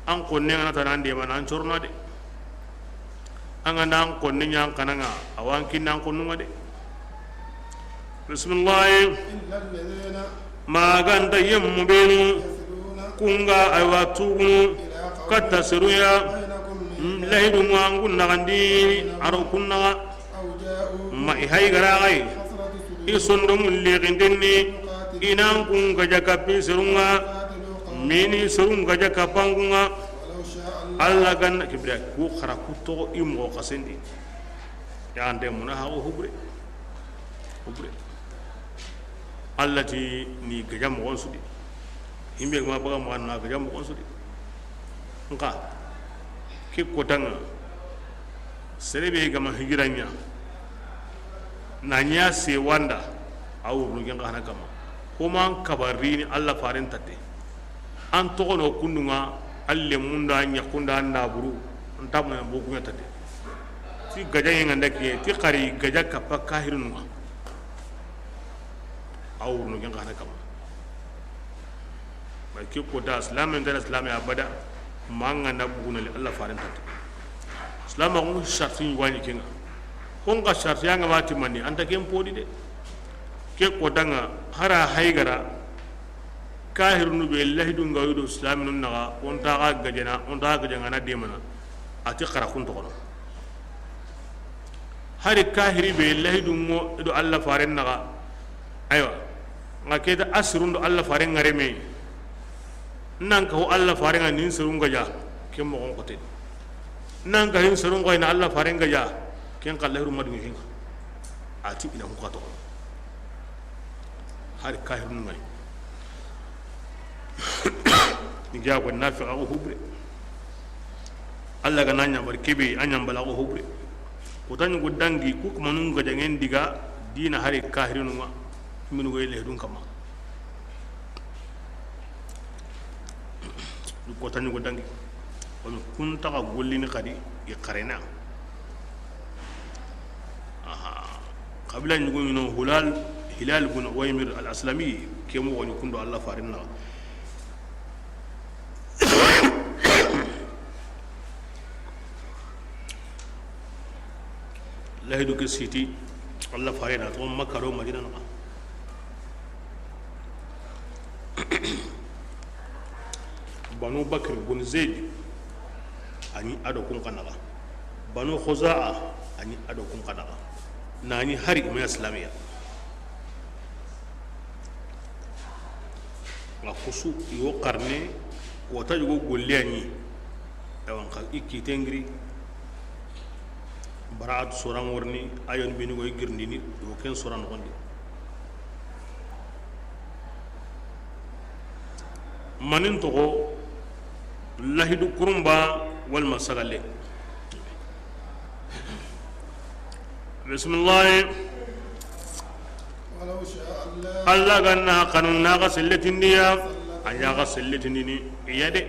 An xonne ngana tana an demana, an corona de. An ga nda an xonne ɲan xananga, a wa an kinna an xonnunga de. Bismillah. إلا الذين Maganta yemmu benu يصلون kunga aywa tugunu إلى قوم katta seruya بينكم منهم lahidunga an kun naxandi aro kun naxa أو جاءوكم ma i hay gara xay حصرت صدورهم i sondomu lexintenni يقاتلوا i nan kun gaja kappi serunga يقاتلوا قوم mini serun gaja kappangunga ولو شاء الله Alla ganna kibra ku xara ku toxo i moxo xasendi. Yaxande muna haxo hubure. Hubure. Alla ti ni gaja moxon su di. Himbe ga ma baga moxon na gaja moxon su di. Nxa ke kotanga sere be ga ma hijira ɲa na ɲa se wanda a wurnu gen xana kama. Ko man kabarini Alla faren tatte. An toxono kundunga, an lemunda, an ɲakunda, an naburu, an tamana bokuɲa tate. Ti gaja ŋa nda kiye, ti xari gaja kappa kahirununga. A wurnu gen xana kama. Ba ke ko da islam en da islam ya bada, manga na buguna li Alla faren tate. Islam ko sharti wani kenga. Ko nga sharti yanga mati mani, anta ken podi de. Ke ko danga, hara haygara, kahirunu be lahidun ga yudo islaminun naxa, on ta ga gajana, on ta ga gajana na demana, a ti xara kun toxono. Hari kahiri be lahidun ŋo do Alla faren naxa, aywa, nga keta asirun do Alla faren ŋa reme, nan ka ho Alla faren ŋa nin sirun gaja, ken moxon xote. Nan ka hin sirun gaja na Alla faren gaja, ken ka lahiru madun hinga. A ti ina hun ka toxono. Hari kahirun ŋa ni. Ni jago nafiqa ko hubre. Alla ga na ɲa bari kebe, a ɲa bala ko hobre. Ko ta ɲugo dangi, ku kumanun ga jangen diga dina hari kahirinu ŋa, minu go yele dun kama. Ko ta ɲugo dangi. Kono kun ta ga gollini kadi, i karena. Aha. Kabila ɲugo ɲino Hulal, Hilal bun Uwaymir al Aslami, ke mo woni kundo Alla farinna. Lahidu ke siti, Alla farinna, to Makka do Madina na. Banu Bakr bun Zaid, a ni a do kun kanaga. Banu Khuza'a, a ni a do kun kanaga. Na ni hari i ma islamiya. Nga kusu, i wo karne, ko ta jogo golle a ni. Ewa, nka i kite ngiri. Bara'at soran worni, ayon bini go i girndini, i wo ken soran nogondi. Manin togo, lahidu kurumba, walma sagalle. Bismillahi. ولو شاء الله Alla ga na xanu na ga selletindiya, a ya ga selletindini, iya de.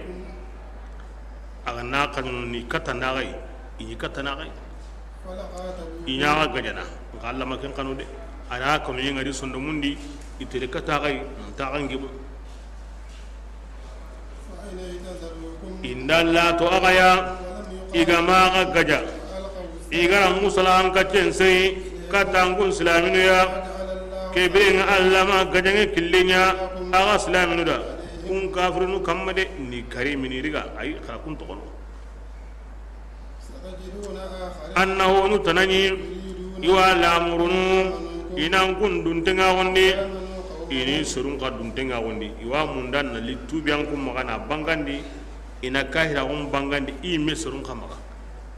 A ga na xanu ni katanaxay, i ni katanaxay. I ɲa ga gajana, nka Alla ma ken xanu de. A na kanu yi ngari sondomundi, i tere kataxay, nta ga ngimu. Inda la to a ga ya, i ga ma ga gaja, i ga ra musala an ka ten sey, kata an kun silaminu ya, ke be nga Alla ma gajange killinya, a ga silaminu da, kun kafirinu kamma de, ni kari mini riga, ay, xara kun toxono. Annahu nu tanani, i wa lamurunu, i nan kun duntenga gondi, i ni sorun ka duntenga gondi, i wa mundan na littubiyan kun maxa na bangandi, i na kahira kun bangandi, i me sorun ka maxa.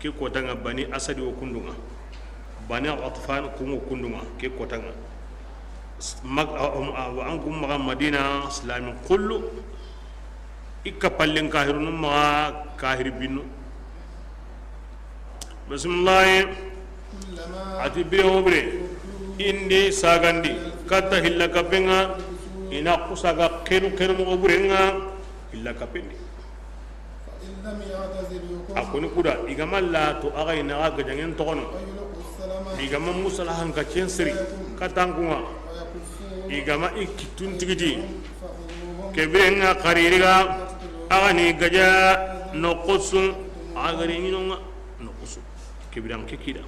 Ke kotanga Bani Asadi wo kundunga, Bani Ghatfan kun wo kundunga, ke kotanga. Mag-, a, a, a, an kun maxa Madina, silami kullu, I kapallen kahirunu maxa kahiri binnu. Bisimilahi. A ti bire wo bire, i ndi sagandi katta hilla kappenga, i na kusaga kenu kenu moxo burenga hilla kappendi. A koni kuda, i ga ma la to axa i na xa gajangen toxono, i ga ma musala hanka cen siri kattankunga, i ga ma i kittun tigiti. Ke birenga xaririga, axa ni gaja noxosu, axa gari ɲinonga noxosu. Ke biran ke kida.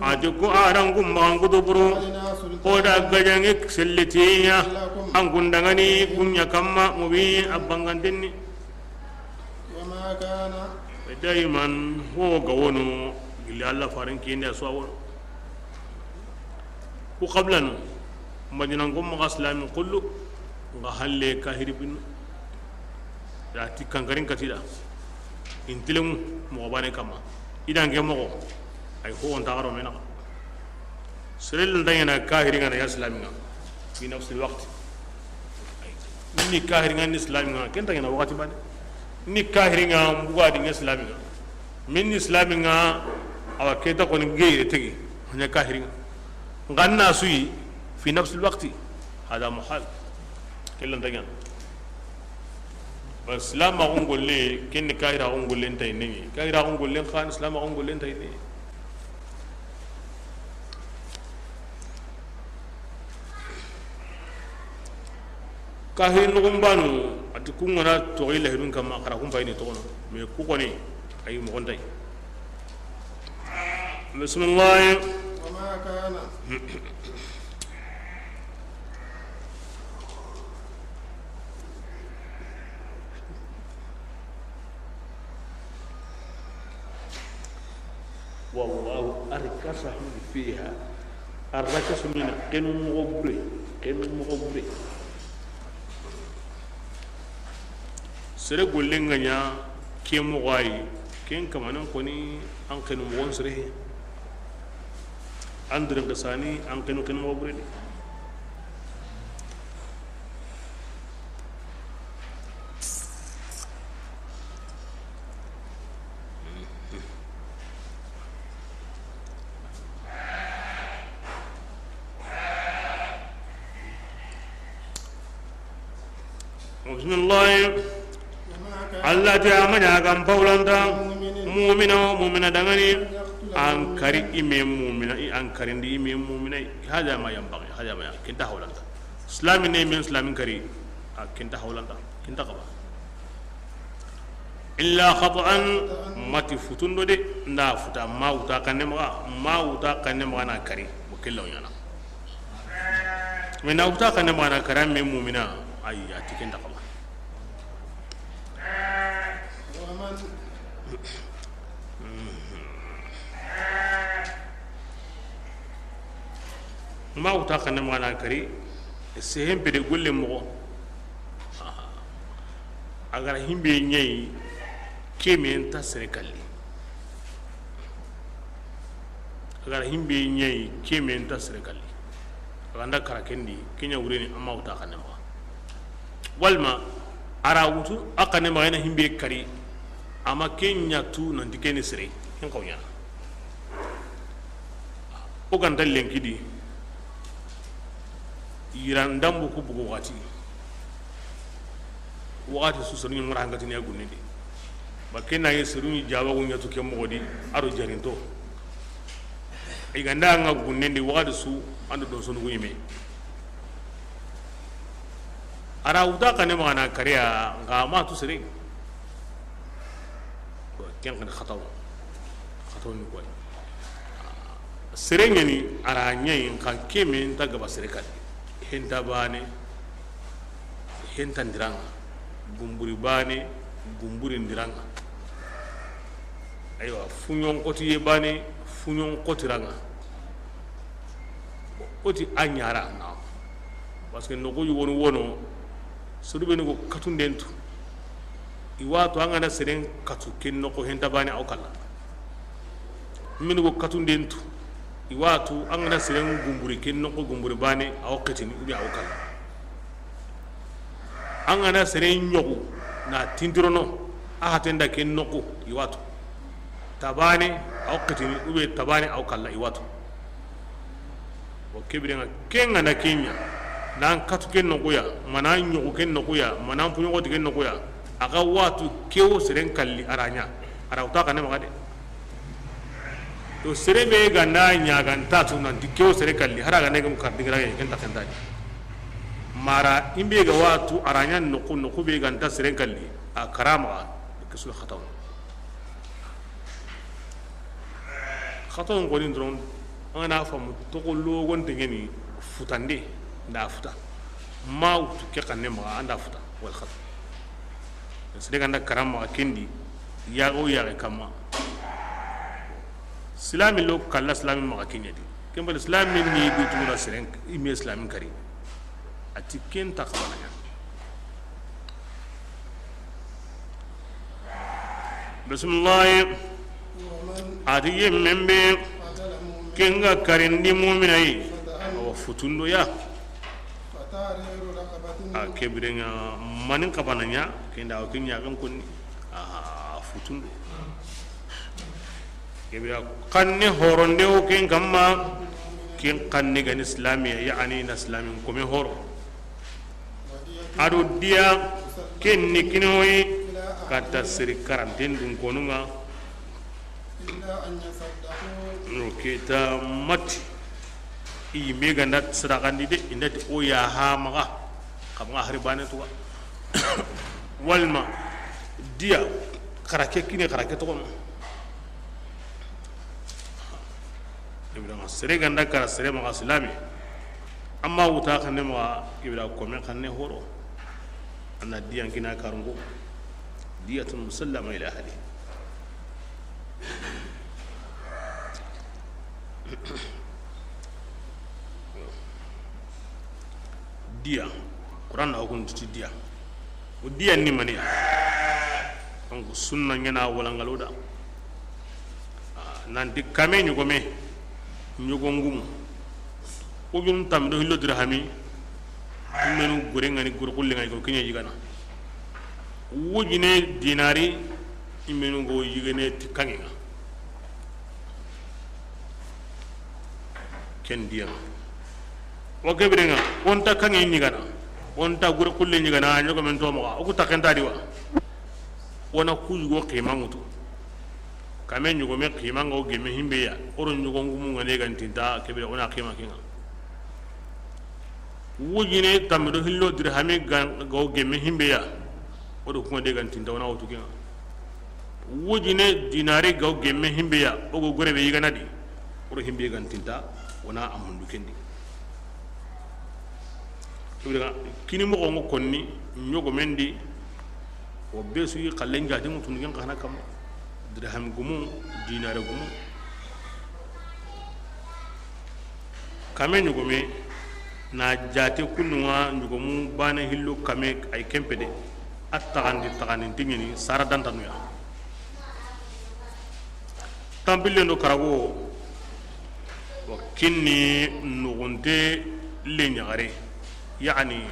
A ti ko aran kun maxan kutu buru, o da gajange selletiya, an kun dangani kunya kamma mubi a bangantenni. Daiman ho ga wono gilli Allah farin kinde a so a wono. Ku xablanu, Madina ngo maxa silami kullu nga halle kahiri binu. Ya ti kankarin katida. Intilemu moxo bane kama. Idan ke moxo ay ho on taxaro mena. Serel ndayena kahiri nga na ya silami nga. Fi nafsil waqt. Ni kahiri nga ni silami nga ken tayena wakati bane. Ni kahiri nga mbuga di nga silami nga. Min ni silami nga awa keta ko ni geyre tegi. Nya kahiri nga. Nganna suyi fi nafsil waqti, hada muhal. Kellan tagan. Ba silama gon golle, ken kahira gon golle ntay ne. Kahira gon golle khan silama gon golle ntay ne. Kahiri noxon banu, a ti kun ga na toxo i lahidun kamma, xara kun payini toxono. Mais ku koni, ay moxon tay. Bisimilahi. Wallahu arkasahum fiha. Arrakasu mina xenu moxo bure, xenu moxo bure. Sere gollen ga ɲa ke moxo ayi, ken kamanen koni an xenu moxon sere he. An dirin xisani an xenu xenu moxo bure de. Bisimilahi. Allah ti a ma ɲa ga n pawlanta mumina o mumina dangani an kari i me mumina, i an karindi i me mumina. Hada ma yanbaghi, hada ma ya-, ken nta hawlanta. Islami ne men islamin kari, a ken nta hawlanta, ken nta kaba. Illa khata'an, mati futundo de, nda futa ma wuta kanne maxa, ma wuta kanne maxa na kari, mo kellaw ɲana. Mais na wuta kanne maxa na kari, me mumina, ayi, a ti ken nta kaba. Ma wuta kanne maxa na kari, sehen pede golle moxo. A gara himbe ɲayi, ke me nta sere kalli. A gara himbe ɲayi, ke me nta sere kalli. A ganda kara kendi, ke ɲa wureni, a ma wuta kanne maxa. Walma, a ra wutu, a kanne maxa ina himbe kari, a ma ke ɲa tu nanti ke ni sere, ken xaw ɲana. O ganta lenki di, yiran dambu ku bugu waxati. Waxati su seru ɲi ŋara hangatini ya gunnindi. Ba ke na ye seru ɲi jawabu ɲa tu ke moxo di, a do jarinto. I ganda ŋa gunnindi waxati su, an do don sonu gu ɲime. A ra wuta kanne maxa na kariya, nxa ma tu sere. Ken xani xataw. Xataw ni koy. Sere ɲani a ra ɲayi, nxa ke me nta gaba sere kadi. Henta bane, henta ndiranga. Gumburi bane, gumburi ndiranga. Aywa, fuɲon xotiye bane, fuɲon xotiranga. O ti a ɲara na. Parce que noxu yogonu wono, sodu be ni go katunden tu. I wa tu an ga na seren katu ken noxo henta bane aw kalla. Min go katunden tu. I wa tu an ga na seren gumburi ken noxo gumburi bane aw xetini ou bien aw kalla. An ga na seren ɲoxu na tintirono a hatenda ken noxo i wa tu. Tabane aw xetini ou bien tabane aw kalla i wa tu. Wa kebirenga kenga na kenya nan katu ken noxuya, mana ɲoxu ken noxuya, mana puɲoxoti ken noxuya, a ga watu kewo seren kalli a ra ɲa, a ra wuta kane maxa de. To sere be ga na ɲa ga nta tu nanti kewo sere kalli, hara ga ne gam kar digira ye, ken ta ken ta di. Mara imbe ga watu a ra ɲa noxu, noxu be ga nta seren kalli, a karama, ke su xataw. Xaton koni doron, an ga na famu toxo logonte ɲeni futande nda futa. Ma wutu ke xanne maxa anda futa wal xato. Sede ganda karam maxa kendi, yaxo yaxe kamma. Silami lo kalla silami maxa keɲedi. Kembal silami ni du tura seren ime silami kari. A ti ken ta xawana ɲa. Bisimilahi. A ti yemmen be ken ga karindi mumina yi, awa futundo ya. A kebirenga manin xabana ɲa, kenda o ken ɲa ben konni. A futundo. Kebira xanne horonde o ken kamma, ken xanne gani islamiya, yani na islamin kome horo. Ado diya ken ni kinoyi katta seri karanten dun konunga. No kita mati. I me ganda sadakandi de, indati o ya ha maga. Kamga hari bane tuwa. Walma diya karake kine karake tokono. Ibrahima sere ganda kara sere maxa silami. Amma wuta xanne maxa Ibrahima kome xanne horo. Anna diyan kina karungo. Diyatun musallama ila ahli. Diya. Quran na hukun tuti diya. O diya ni mani. Donc sunna ɲana walangalo da. Ah, nanti kame ɲogome ɲogo ngumu. Ujun tammi do hillo dirhami. Imenu gore ngani gore kulle ngani ko kinya yigana. Wujine dinari imenu go yigene ti kangenga. Ken diya. O kebirenga onta kangen yigana. O nta gure xulle ɲigana, ɲogomen to maxa, o ku taxenta di wa. O na ku yugo xima ŋutu. Kame ɲogome xima ŋa o gemme himbe ya, o ro ɲogo ŋumu ŋa ne gantinta, kebe o na xima kinga. Wujine tammi do hillo dirhami ga o gemme himbe ya, o do kuma de gantinta, o na wutu kinga. Wujine dinari ga o gemme himbe ya, o go gore be yigana di, o ro himbe gantinta, o na a mundu kendi. Kini moxo ŋo konni ɲogomen di, o be su yi xallen jati ŋutunu ken xana kamma, dirham gumu, dinare gumu. Kame ɲogome na jate kunnuŋa ɲogomu bane hillo kame ay kempede, a taxandi taxandi ntiŋeni sara dantanuya. Tampille do karago, wa kinni nuxunte le ɲaxare, yani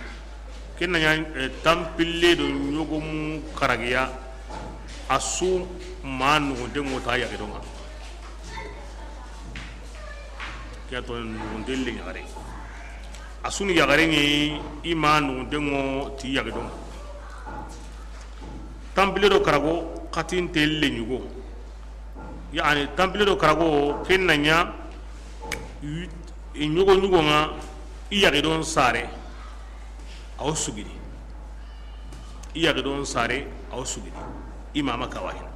ken na ɲa, eh, tampille do ɲogomu karagiya, a su ma nuxunte ŋo ta yaxidonŋa. Ke to nuxunte le ɲaxare, a su ni yaxare ŋe, i ma nuxunte ŋo ti yaxidonŋa. Tampille do karago xatinte le ɲugo. Yani tampille do karago ken na ɲa i ɲogo ɲugo ŋa, i yaxidon sare a wo sugini. I yaxidon sare a wo sugini. I mama kawahina.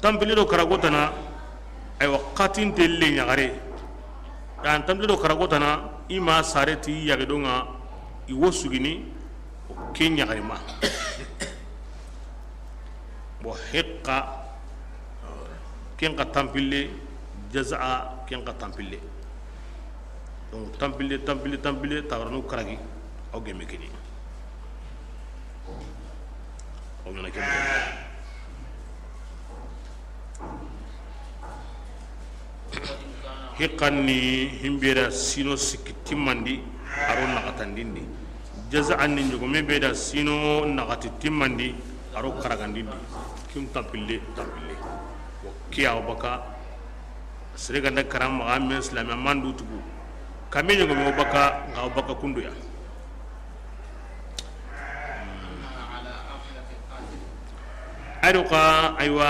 Tampille do karago tana, aywa, xatinte le ɲaxare. Yan tampille do karago tana, i ma sare ti yaxidonŋa, i wo sugini, o ke ɲaxare ma. Bon, hiqqa, ken xa tampille, jazaa, ken xa tampille. Donc, tampille, tampille, tampille, tawaranu karagi, aw gemme kini. Aw ɲana kemme. Hiqan ni himbera sino sikki timmandi, aro naxatandindi. Jazaan ni ɲogome be da sino naxati timmandi, aro karagandindi. Kim tampille, tampille. Wo kiya baka, Sere ganda karam maxa men silame a mandu tugu. Kame ɲogome o baka, nga o baka kunduya. Aydo ka, aywa,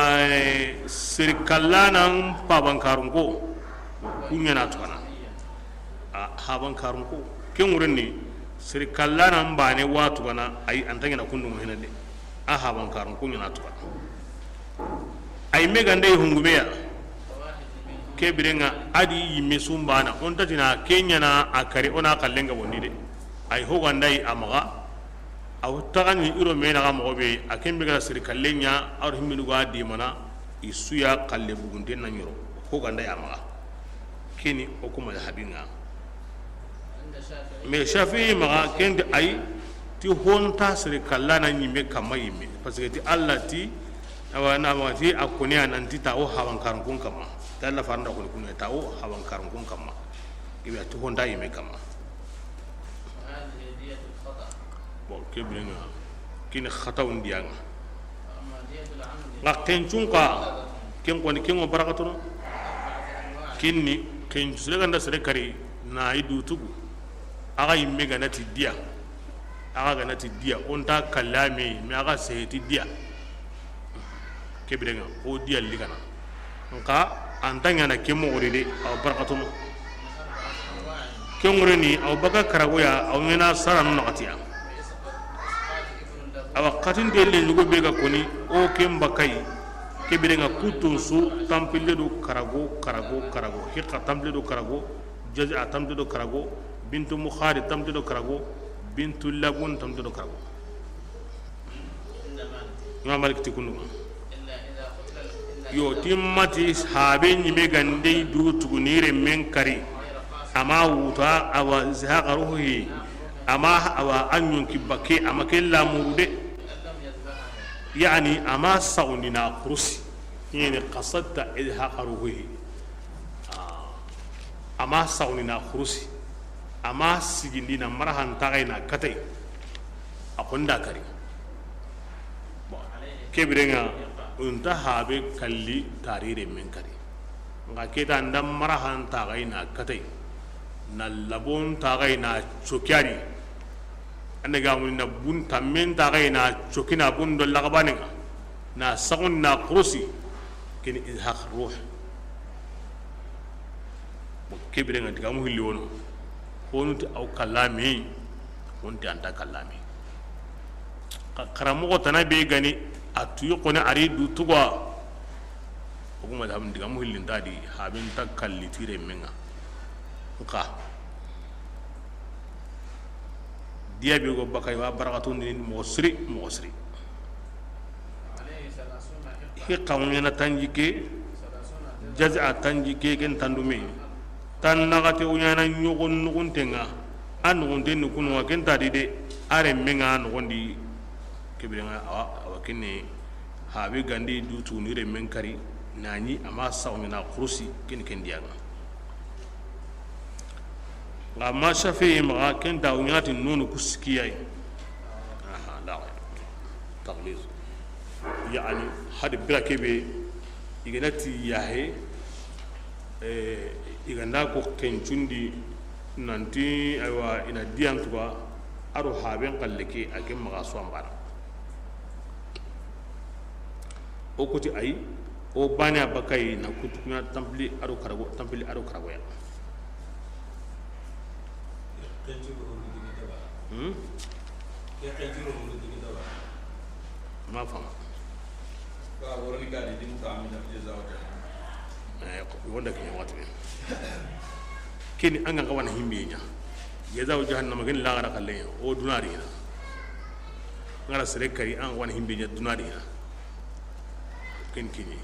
sere kallanan pabankarun ko, kuɲana tugana. A habankarun ko, ken wurenni, sere kallanan bane wa tugana, ay antaŋena kundu hena de. A habankarun ko ɲana tugana. Ay me ganda i hungumeya. Ke birenŋa a di yimme sumbana, o nta tina ke ɲana a kari, o na kallenga bondi de. Ay ho ganda i a maxa, a wo taxani iro me naxa moxo be, a ken be ga siri kallen ɲa, a wo himminu ga di mana, i suya kalle bugunten na ɲoro, ho ganda i a maxa. Keni o kuma da habinŋa. Mais Shafi'i maxa kende ay ti honta sere kallana ɲimme kamma yimme, parce que ti Allah ti, awa, na ma ti a koni a nanti ta o hawankarunkun kamma, ta Allah faranda koni kunna ta o hawankarunkun kamma, ibe ti honta yimme kamma. Bon, ke birenŋa kini xataw ndiyanŋa. Nga kencun ka, ken koni, ken ŋo barakatono. Kinni, kencu sere ganda sere kari, na i du tugu. Axa yimme gana ti diya. Axa gana ti diya, o nta kallame, me axa sehe ti diya. Ke birenŋa, o diya ligana. Nka, anta ɲana ke moxo de, awa barakatono. Ke ŋureni, awa baka karagoya, awa ŋena saranu naxatiya. Awa xatinte le ɲugo be ga koni, o ken bakay, ke birenŋa kutun su, tampille do karago, karago, karago, hiqa tampille do karago, jaza tampille do karago, bintu mukhari tampille do karago, bintu labun tampille do karago. Imam Malik ti kundu. Yo, timmati habe ɲime gande du tuguni renmen kari. Ama wuta, awa, zihaqa ruhi. Ama, awa, a ɲonki bakke, ama ke lamuru de. Yani, ama saxundi na xurusi. Ɲene qasadta izhaqa ruhi. Ama saxundi na xurusi. Ama sigindi na marahan taxay na katay. A xonda kari. Bon, ke birenŋa, o nta habe kalli tari renmen kari. Nxa ke ta nda marahan taxay na katay, na labon taxay na cokiyadi, anda ga muni na bun tammen taxay na cokina bun do laxabanen ŋa, na saxun na xurusi, keni izhaq ruh. Bon, ke biren ŋa digamu hilli wono, xonunti aw kallami, xonunti anta kallami. Xa-, xaramoxo tana be gani, a tuyi xoni ari du tuga. O kuma da digamu hillinta di, habinta kalli tire menga. Nxa diya be go bakay wa barakatun ni moxo siri, moxo siri. Hi xamuñana tanji ke, jaza tanji ke, ken tandume. Tan naxate o ñana ñoxon nuxunten ŋa, a nuxunten ni kunu wa ken ta di de, a renmen ŋa noxon di. Ke biren ŋa awa, awa kenne, habe gandi du tuguni renmen kari, na ñi ama saxu ñana xurusi, ken, ken diya ŋa. Nxa ma Shafi'i maxa, ken ta o ñati nonu ku sikiyay. Aha, la. Tagliz. Yani, hadi bira kebe, i ga na ti yahe, eh, i ga nda ko kencundi, nanti, aywa, i na diyan tuga, a do haben xalle ke, a ke maxa so an bana. O koti ay, o bane a bakay na kutu kuna tampili a do karago, tampili a do karago ya. Hmm? Ma fama. Eh, ko wonda ke wati. Kini anga kawana himbe nya. Jazaa'u jahannama ken laxara xalle, o dunari na. Ngara sere kari an wana himbe nya dunari na. Ken kini.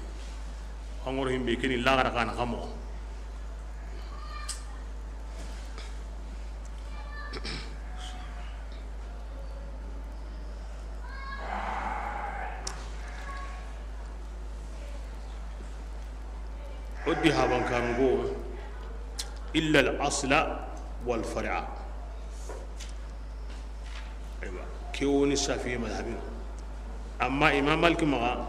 Angoro himbe keni laxara kana xamo. O di haban kanungo, illa al asla wal fari'a. Aywa, ke woni Shafi'i madhabin. Amma Imam Malik maxa,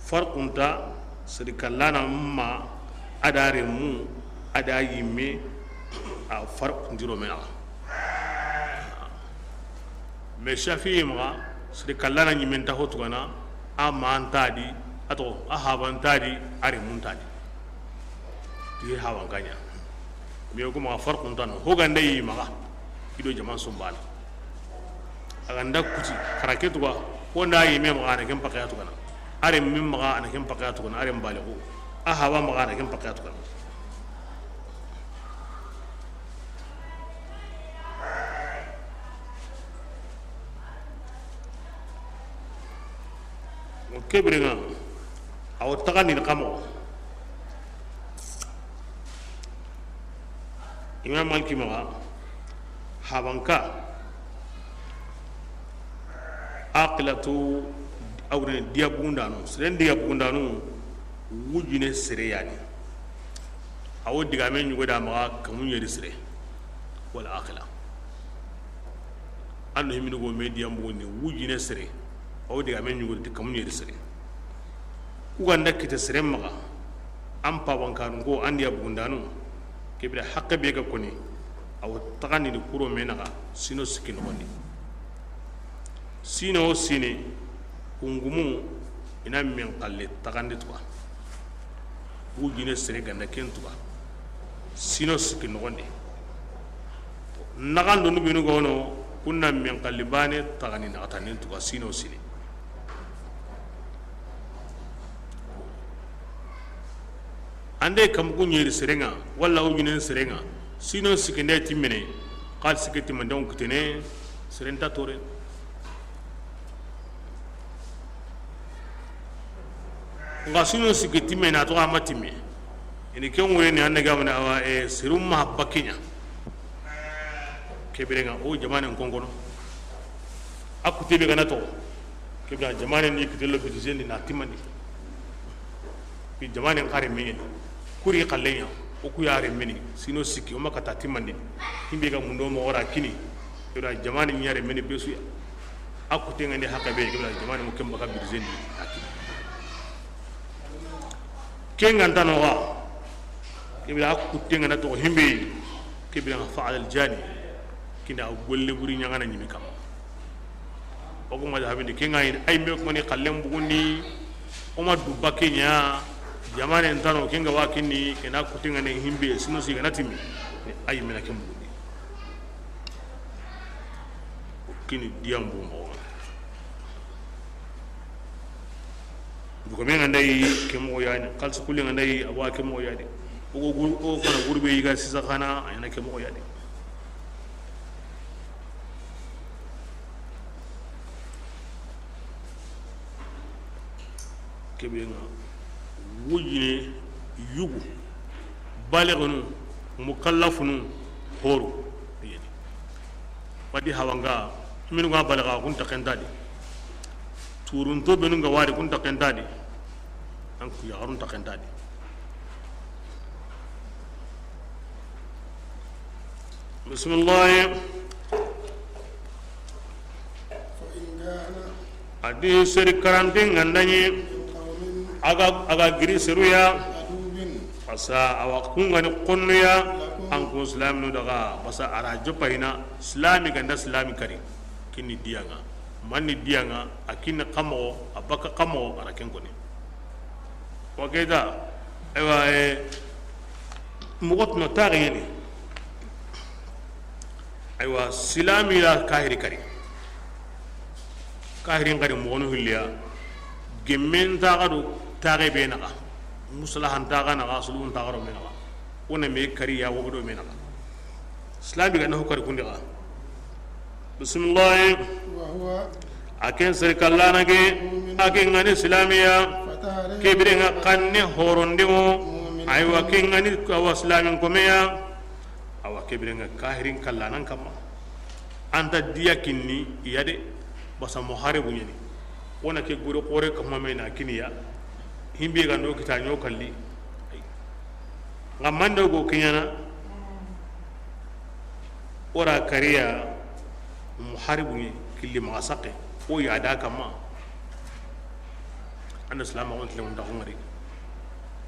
farqunta sedi kallana ma a da renmu, a da yimme, a farqundiro menaxa. Mais Shafi'i maxa, sedi kallana ñimmen ta hotugana, a ma nta di, a toxo, a haba nta di, a renmu nta di. Ti haban kaña. Mais o kuma farqunta no, hogande yi maxa, i do jaman sumbana. A ga nda kuti, xara ke tuga, ko nda yimme maxa, a na ken pakeya tugana. A renmin maxa, a na ken pakeya tugana, a ren balixu. A haba maxa, a na ken pakeya tugana. O ke biren ŋa, a wo taxandini xa moxo. Imam Maliki maxa, habanka, aqilatu, a wure ni diya bugundanu, seren diya bugundanu, wujine sere yani. A wo digame ñugo da maxa kamu ñeri sere, wala aqila. An no himini go me diyan bogondi wujine sere. Awo diga me ñugodi ti kamu ñeri sere. Ku ga nda kite sere maxa. An pabankanu ko an diya bogondanu. Kebira haqqe be ga koni. Awo taxandini kuro me naxa sino sikki noxondi. Sino wo sine kungumu. I na men xalle taxandi tuwa. Wujine sere ganda ken tuga. Sino sikki noxondi. Naxandonu benu gono, kunna men xalli bane taxani naxatanen tuga sino sine. Ande kam ku ñeri serenga, walla wujinen serenga, sino sikki nde timmene, xal sikki timmandengo kitene, serenta tore. Nga sino sikki timme na toxo a ma timme. I ni ken wure ni an na gamana awa, e, sirum ma bakkiña. Kebire nga o jamanen konkono. A kute be gana toxo. Kebire jamanen ni kite lo bitisendi na timmandi. Ki jamanen xare meñeni. Kuri xalleña. O ku yare meni. Sino sikki o ma kata timmandi. Himbe ga mundo mo wara kini. Kebire jamanen ñare meni besuya. A kutengandi haqqe be, kebira jamane mu kemba ka birizendi. Kengantano wa. Ke bire a kutte ŋa na toxo himbe, ke bire ŋa fa alal jani, kina golle buri ɲaŋana ɲimi kamma. O ko ma da habinde ke ŋa yi, ay me ko ni xallen bugundi, o ma du bakke ɲa, jamaane ntano ke ŋa wa kinni, ke na kutte ŋa ne himbe, sino si ga na timi, ay me na ke bugundi. Kini diyan bu moxo. Dugame ŋa nda yi ke moxo ya ni, xalisi kulle ŋa nda yi, a wa ke moxo ya di. O go gu-, o kana gurbe yi ga sisa xana, a ɲa na ke moxo ya di. Ke be ŋa, wujine, yugu, balixunu, mukallafunu, horo. Wadi hawanga, minu ga balixa kun ta kentadi. Turunto benu ga wari kun ta kentadi. An ku yaxarun ta kentadi. Bisimilahi. فإن كان A di seri karante ŋa nda ɲi, من قوم a ga, a ga giri seru ya, عدو basa a wa kun ga ni konnu ya, لكم an kun silaminu daga, basa a ra joppa hina, silami ga nda silami kari, kinni diya ŋa, manni diya ŋa, a kinni xa moxo, a bakka xa moxo, a ra ken koni. Wa keta, aywa, eh, moxo tuna taxe ɲeni. Aywa, silami la kahiri kari. Kahirin kari moxonu hilliya. Gemmen taxa do taxe be naxa. Musalahan taxa naxa, sulun taxa do me naxa. Wona me kari ya wogo do me naxa. Silami ga na ho kari kundi xa. Bisimilahi. وهو A ken sere kallana ke, مؤمن a ken ŋa ni silamiya, فتحرير ke bire ŋa رقبة kanne horonde mo, مؤمنة aywa, ken ŋa ni awa silamin komeya, awa, ke bire ŋa kahirin kallanan kamma. Anta diya kinni, iya de, basa muharibu ɲeni. Wona ke gure xore kamma me na kiniya, himbe ga ndo kita ɲo kalli. Ŋa mando go kiɲana, Wora kariya muharibu ni killi maxa saxe, o yada kamma. Anda silama on tilen da xongari.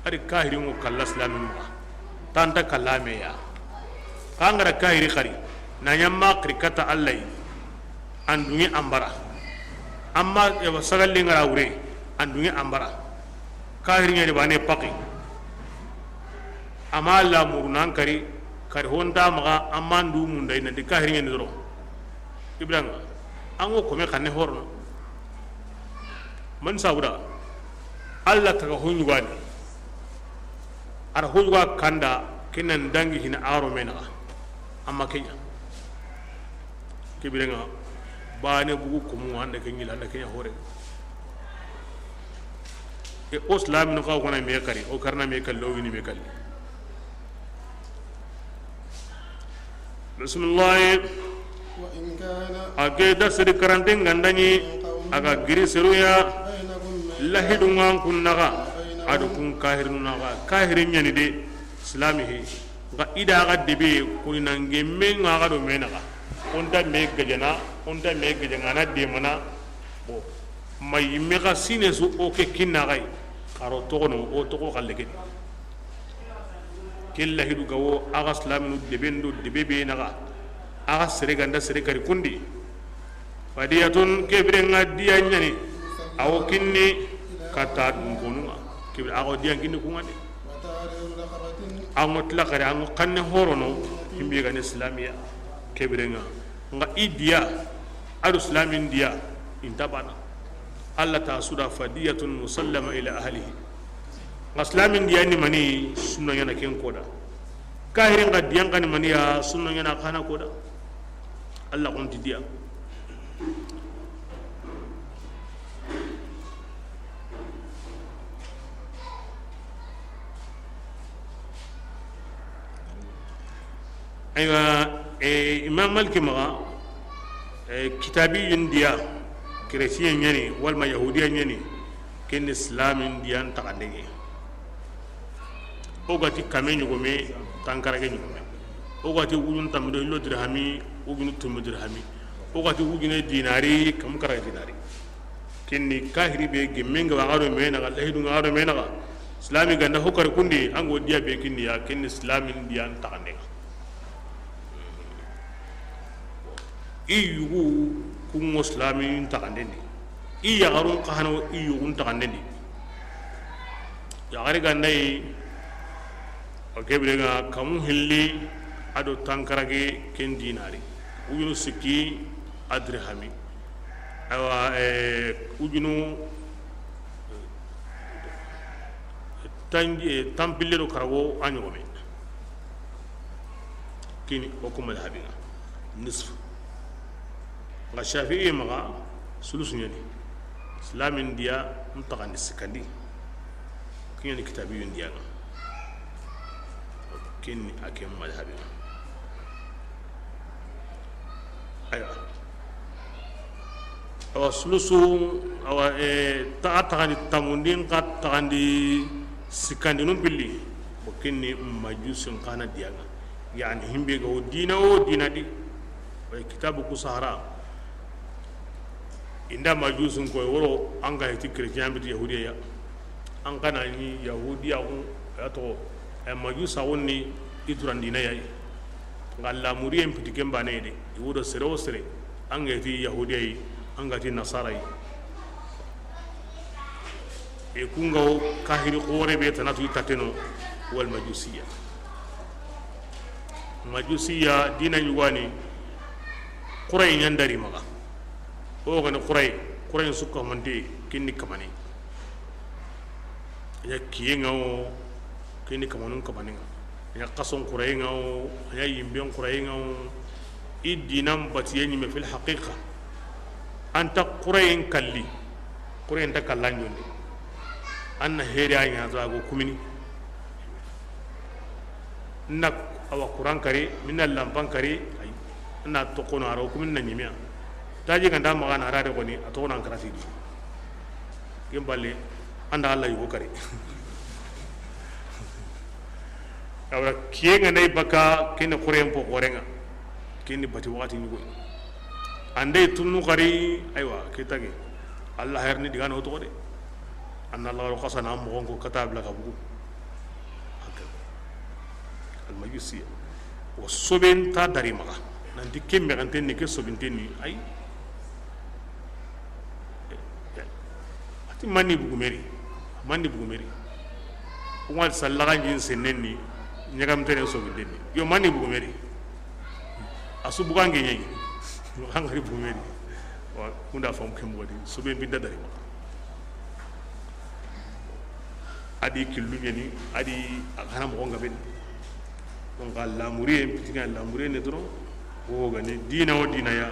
Ari kahirin ŋo kalla silami maxa. Tanta kalla me ya. Kangara kahiri xari. Na ɲamma xiri kata Allah yi. An dungi an bara. Amma e wa sagalli ngara wure. An dungi an bara. Kahiri ɲani bane paki. Ama lamuru nan kari, kari honta maxa, amma ndu munda ina di kahiri ɲani doro. Ibrahima, an ŋo kome xanne horono. Man sabuda, Allah taga huɲugani. Ara huɲuga kanda, kenan dangi hina aro menaxa. Amma kenya. Ke bire ŋa, bane bugu kumu anda ke ɲila, anda kenya hore. E o silami no ka kona me kari, o karna me kalli, o wini me kalli. Bismillah. وإن كان A ke da siri karante ŋa nda ɲi, من قوم a ga giri seru ya, بينكم ميثاق lahidu ŋa an kun naxa, وبينهم a do kun kahirinu naxa, kahirin ɲani de, silami he. Nxa i da ga debe kuni na ngemme ŋa ga do me naxa. O nta me gajana, o nta me gajana na demana. Bon, ma yimme xa sine su o ke kinna xay. Xaro toxono, o toxo xalle ke. Ke lahidu ga wo, a ga silaminu debe ndo debe be naxa. A ga sere ganda sere kari kundi. Fadiyatun, ke bire ŋa diya ɲani, a wo kinni kata dunkonu ŋa. Ke bire a wo diya kinni ku ŋa de. A ŋo tila xari, a ŋo xanne horono, himbe gani silamiya. Ke bire ŋa, ŋa i diya, a do silamin diya, inta bana. Allah ta suda fadiyatun musallama ila ahlihi. Ŋa silamin diya ni mani sunna ɲana ken koda. Kahirin ŋa diyan kani mani ya sunna ɲana kana koda. Allah xonti diya. Aywa, e, Imam Maliki maxa, e, kitabi yindiya, chrétien ɲani, walma yahudiya ɲani, ken ni silamin diyan taxandege. O ga ti kame ɲogome, tankarage ɲogome. O ga ti wujunu tammi do hillo dirhami, wujunu tummi dirhami. O ga ti wujune dinari, kamu karage dinari. Ken ni kahiri be gemme ŋa wa ga do me naxa, lahidu ŋa wa ga do me naxa. Silami ga nda ho kari kundi, an ga wo diya be kinni ya, ken ni silamin diyan taxande ŋa. I yugu kun ŋa silamin taxanden di, i yaxarun xa hana i yugun taxanden di. Yaxari ga nda yi, o ke bire ŋa kamu hilli a do tankarage ken dinari, wujunu sikki a dirhami. Awa, eh, wujunu tan, eh, tanpille do karago a ɲogome. Kini o ku madhabi ŋa nisfu. Nga Shafi'i maxa sulusu ɲani. Silamin diya n taxandi sikkandi. Kiɲani kitabiyun diya ŋa. Kini a ke madhabi ŋa. Aywa. Awa, sulusu, awa, eh, ta, a taxandi tamundin xa taxandi sikkandinun pilli. Bo kinni majusin xa na diya ŋa. Yani, himbe ga wo dina wo dina di. Wa kitabu ku sahara. Inda majusin ko woro an ga heti chrétien biti yahudiya ya. An kana ni yahudiya ko ya to, eh, majusa wonni i durandina yayi. Nga lamuriyen piti ken bane de, i wodo sere wo sere, an ga ti yahudiya yi, an ga ti nasara yi. E kunga wo kahiri xore be tanatu i tateno, wal majusiya. Majusiya dina ɲugani, Qurayɲan dari maxa. O gani Quray, Qurayɲan sukka mante, kinni kamane. A ɲa kiyen ŋa wo, ken ni kamanun kamanen ŋa. A ɲa xason xurayen ŋa wo, a ɲa yinben xurayen ŋa wo. I dinan batiye ɲime fil haqiqa. An ta xurayen kalli, xurayen ta kallan jonde. An na heri a ɲa to a go kumini. Na awa kuran kari, minna lampan kari, ay. Na toxono a ro kumini na ɲimiya. Taji ganda maxa na rade xoni, a toxono an karati di. Ken balle, an da Allah yugo kari. Awra kiyen ŋa nay baka, ken ni xoren po xoren ŋa. Ken ni bati waxati ɲugo. An day tunnu xari, aywa, ke tage. Allah herni digano to de. An Allah ro xasana mo gonko katabla ka bugu. Haka. Almajusiya. Wa soben ta dari maxa. Nanti ke mexanten ni, ke sobinten ni, ay. Ati mani bugumeri. Mani bugumeri. Kuma sallaga jin sennen ni, ɲagamtene sobinten ni. Yo mani bugumeri. A su bugange ɲeyi. Hangari bugumeri. Wa kunda fam ke modi. Soben binda dari maxa. A di killu ɲeni, a di a xana moxo nga ben. Donc a lamuriye, pitiga lamuriye ne doro, o gani dina o dina ya.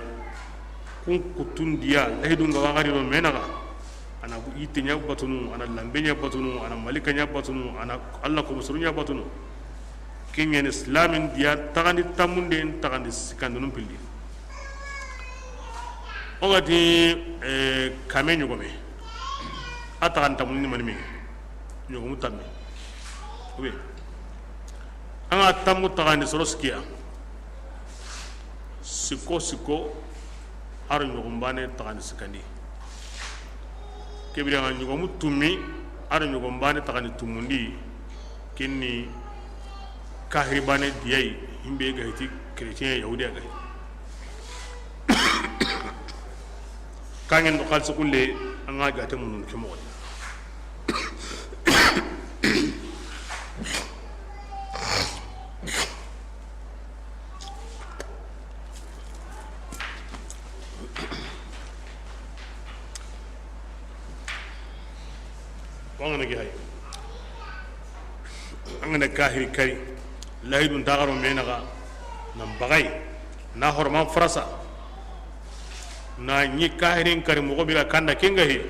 Kun kutundiya, lahidu nga waxari no menaga. Ana bu yitte ɲa batunu, ana lambe ɲa batunu, ana malika ɲa batunu, ana Allah ko musuru ɲa batunu. Ken ɲeni islamin diya taxandi tamunden, taxandi sikandunun pilli. O gati, eh, kame ɲogome. A taxan tamundi mani me. Ɲogomu tamme. Obe. An ga tammu taxandi soro sikiya. Sikko sikko. Aro ɲogombane taxandi sikandi. Kebiri an ga ɲogomu tummi. Aro ɲogombane taxandi tumundi. Kinni kahiri bane diyai. Himbe ga hiti chrétien yahudiya ga hiti. Kangen do xalisi kulle, an ga jate munun ke moxo. Wangana gi hay. An ga na kahiri kari, lahidun taxaro me naxa, nan baxay, na horman farasa, na ɲi kahirin kari moxo bira kanda kenga he,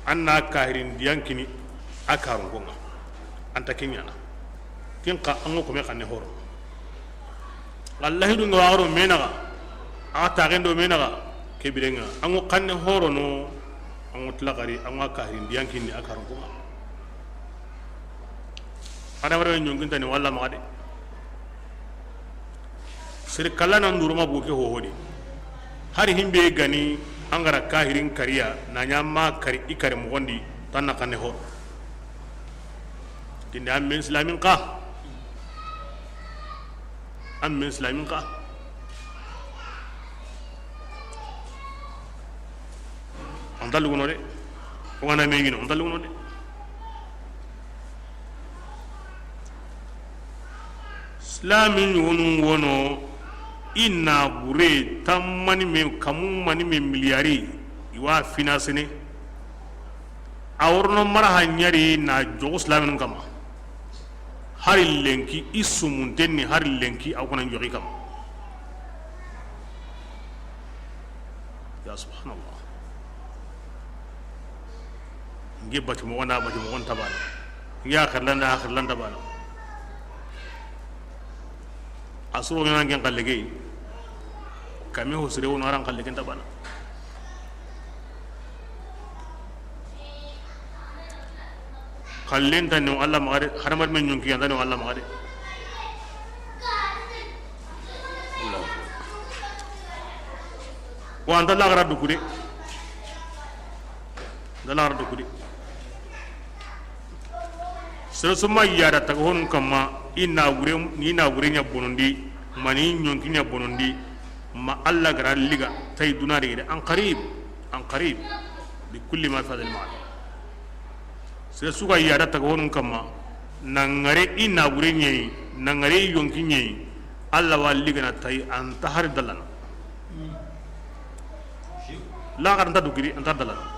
an na kahirin diyankini a karun konga, an ta kenyana, kin ka an go kome xanne horo. Allahidun ga waro me naxa, a taxen do me naxa, ke birenga, an go xanne horo no, an go tilakari, an go kahirin diyankini a karun konga. Adamaren ɲonkintani walla maxa de. Sere kalla nan duruma bugu ke hohodi. Hari himbe gani an gara kahirin kariya na ɲa ma kari i kari moxondi tan na xanne ho. Kindi an men silamin xa. An men silamin xa. An ta luguno de. O gana me gino, an ta luguno de. Silamin wonu wono, i na bure tammani me, kamu mani me miliyari, i wa finasene. A worono maraha ɲari na jogo silaminun kama. Hari lenki i sumunten ni, hari lenki a kuna jogi kama. Ya subhanallah. Nge bati moxo na bati moxo nta bana. Nge a xirlanda a xirlanda bana. A soro ɲana ngen xalle ke. Kame ho sere wono aran xalle ken ta bana. Xallen ta ne Allah maxa de, hadamar men ɲonki an ta ne Allah maxa de. Wa an ta laxara duku de. An ta laxara duku de. Sere su ma yada taga honun kamma, i na wure, ni na wure ɲa bonondi, mani ɲonki ɲa bonondi, ma Allah gara liga tay duna de, an qarib, an qarib, bi kulli ma fi hadha al ma'na. Sere su ga yada taga honun kamma, na ŋare i na wure ɲeyi, na ŋare i yonki ɲeyi, Allah wa ligana tay an ta hari dalana. Laxara nta dukiri, an ta dalana.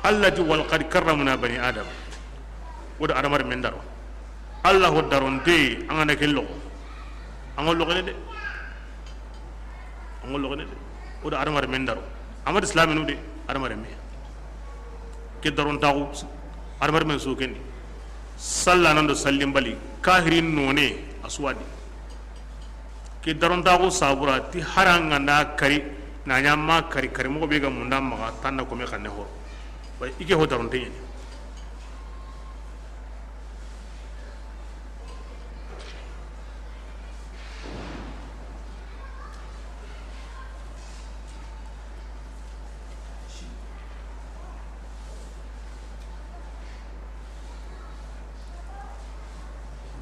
Allah ti, "Wa laqad karramna bani Adam." O da adamar men daro. Allah ho daronte, an ga na ke loxo. An ga loxo ne de. An ga loxo ne de. O da adamar men daro. Amad islaminu de, adamar me. Ke darontaxu, adamar men so kendi. Salla nan do sallimbali, kahirin none, aswadi. Ke darontaxu sabura ti haranga nda kari, na ɲa ma kari, kari moxo be ga munda maxa, tanna kome xanne horo. Bay, i ke ho daronte ɲeni.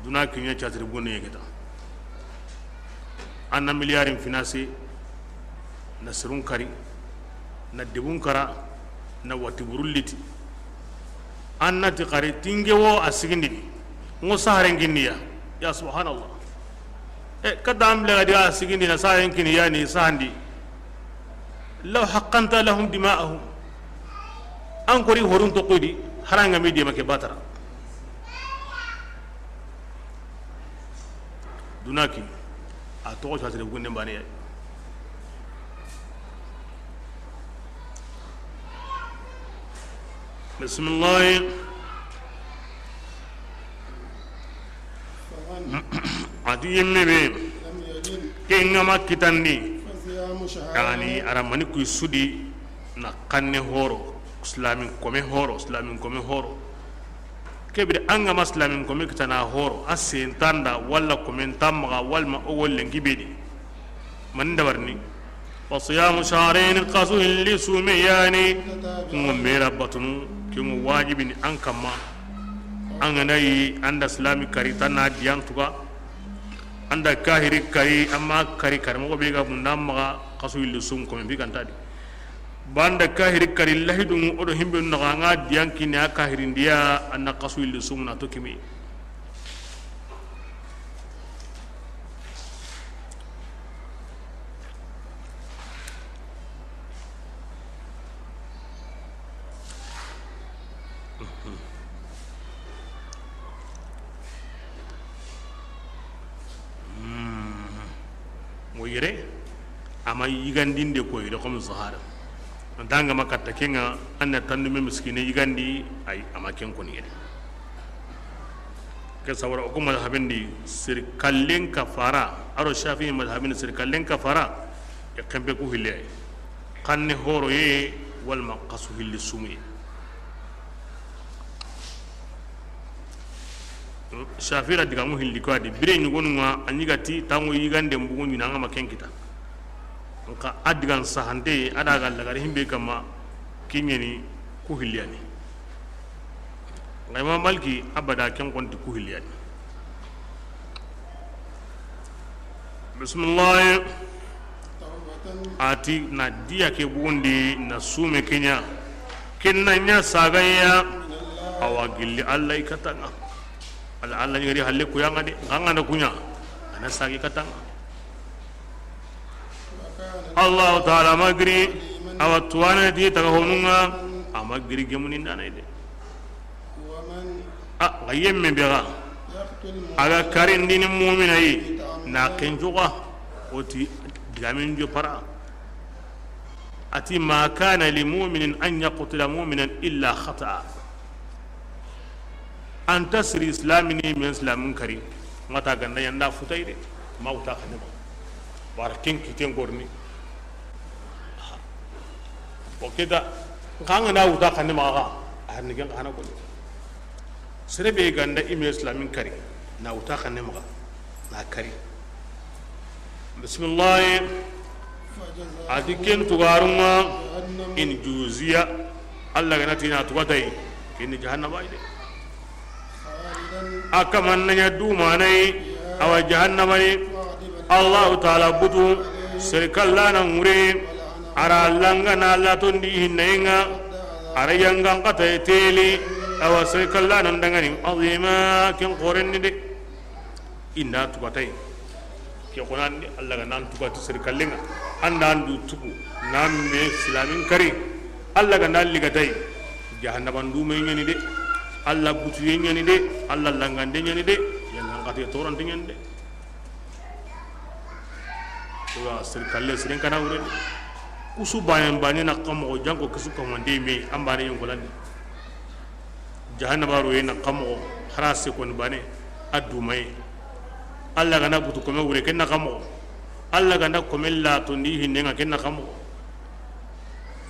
Duna kiɲa catiri bone kita. An na miliyarin finance, na serun kari, na debun kara, na wati burulliti. An na ti xari tinge wo a sigindini. Ngo saharen kinniya. Ya subhanallah. E, kada amle gadi a sigindina saharen kinniya ni sahandi. Law haqqanta lahum dima'ahum. An kori horun toqoydi, haranga mi dema ke batara. Dunaki, a toxo catire gunne mbane ya. Bismillah. A ti yemme be, ke ngama kitandi, yani, aramani kuy sudi, na xanne horo, silamin kome horo, silamin kome horo. Kebiri an ga ma silamin kome kitana horo, a sentanda, walla komen tammaga, walma o gollen gibedi. Mani dabarini. Wa siyamu shahrayn, xasu hilli sume yani. Kungo mera batunu, kungo wajibini an kamma. An ga na yi, an da silami kari, tanna diyan tuga. An da kahiri kari, amma kari, kari mogo be ga munda maga, xasu hilli sum kome bi kantadi. Banda kahiri kari lahidun o do himbe naga nga diyan kini a kahirindiya, an na xasu hilli sum na to kimi. Mo yere, ama yigandinde ko yere comme zahara. Anta nga ma katta kenga, an na tandume miskine yigandi, ay, ama ken koni yere. Ke sawara o ko madhabendi, sir kallen kafara, aro Shafi'i madhabendi sir kallen kafara, e kempe ku hille. Xanne horoye, walma xasu hilli sumuye. Shafi'i ra digamu hilli ko adi, bire ɲugonu nga, a ɲigati, tango yigande mbugu ɲina nga ma ken kita. Nka a digan sahante, a da ga lagari himbe kama, Kiñeni ku hiliyani. Nga Imam Maliki abada ken konti ku hiliyani. Bismillah. Ati na diya ke bugundi na sume kenya. Ken na ɲa sagaya. Awa gilli Allah i katanga. Allah, Allah ɲi gari halle kuyanga de. Nga na kuɲa. Ana sagi katanga. Allahu taala ma giri, awa tuwana di taga honunga, ama giri gemuni ndanay de. A ga yemme be ga, a ga karindini mumina yi, na kencuga, oti digamin jo para. Ati ma kana li muminin an yaqtula muminan illa khata'a. Anta siri islamini men islamin kari. Mata ganda yanda futai de. Ma wuta kane ma. Bara ken kiten gorni. O keda. Kanga na wuta kane ma ga. A ni gen kana ko. Sere be ganda i men islamin kari. Na wuta kane ma ga. Na kari. Bismillah. Ati ken tugarunga in juziya. Allah gana tina tugatay. Ken jahannama ide. Akaman nanya dumanai. Awa jahannama ni. Allah taala butu. Sirkallana ngure. Ara langa na latondi hinnainga. Ara yangan kata teli. Awa sirkallana ndangani. Azima ken korenni de. Inda tugatay. Ke xonandi Allah ga nan tugati seri kallenga. Anda andu tugu nan me islamin kari. Allah ga nan ligatay. Jahannaba ndume ɲani de. Allah butuye ɲani de. Allah langande ɲani de. Yangan kate torante ɲani de. Wa seri kalle siren kana wure. Kusu banen bane na kamo janko kisu kamande me ambare yongolande. Jahannaba roye na kamo hara se koni bane a dumaye. Allah gana butu kome wure ken na kamo. Allah gana kome la tondi hinne nga ken na kamo.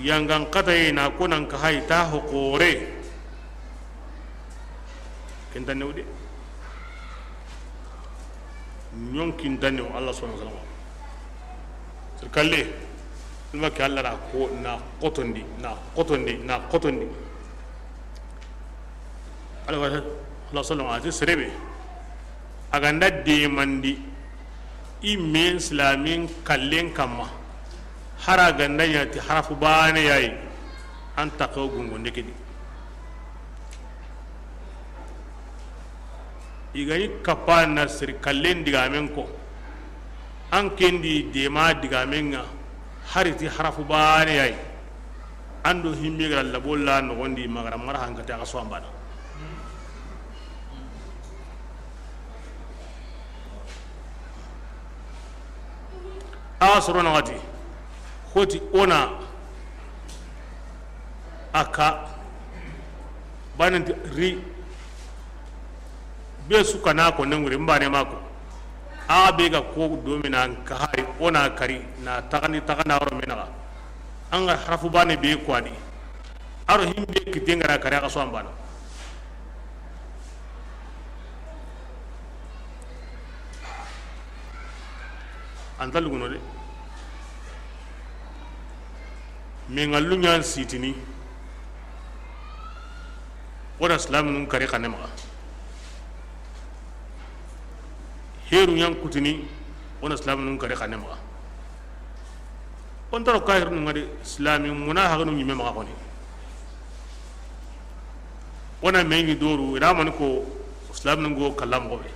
Yangan kataye na konan ka hay ta ho kore. Ken tanne wude. Ɲonkin tanne Allah subhanahu wa ta'ala. Sirkalle. Ilma ke Allah ra ko na kotondi, na kotondi, na kotondi. Allah sallallahu alaihi wasallam ati serebe. A ganda demandi i men islamin kallen kamma. Hara ganda ɲa ti harafu bane yayi. An ta ko gungunde kedi. I ga yi kappa na seri kallen digamen ko. An kendi dema digamen ŋa. Hari ti harafu bane yayi. An do himbe gara labolla nogondi magara mara hankati a ga so ambana. A soro na wati hoti ona aka bananti ri be su kana ko nengure mbane mako. A be ga ko domina ka hari ona kari na tagani tagana ro menaga. An ga harafu bane be ko adi. Aro himbe kite ngara kare a ga so ambana. Anta luguno de. Me ngallu ɲan sitini. Wona silaminun kari xane maxa. Heru ɲan kutini. Wona silaminun kari xane maxa. Wontaro kahirinu ŋa di silami muna haganu ɲime maxa xoni. Wona meŋi doru i ramani ko silaminu go kalla moxo be.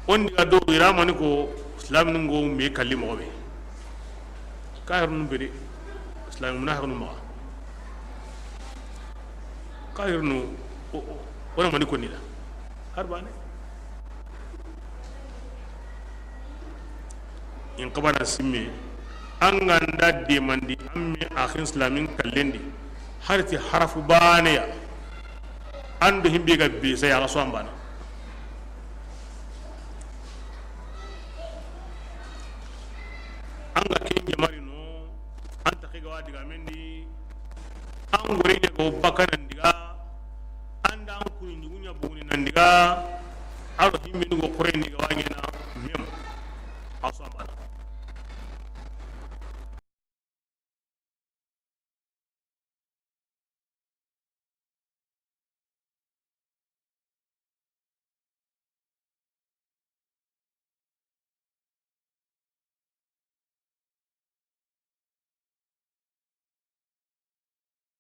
Wondi ga doru i ramani ko silaminu go me kalli moxo be. Kahirinu bede silami muna haganu maxa. Kahirinu wona mani konni da har bane. In xabana simme, an ga nda demandi an me axin silamin kallendi, har ti harafu baneya, an do himbe ga be sa ya so an bana. An ga ken jamari no, an ta xiga wa diga mendi, an gore ɲa go bakanan diga, an da an kuni ɲuguɲa buguni nan diga, aro himbe ni go xore ni ga wa ɲena me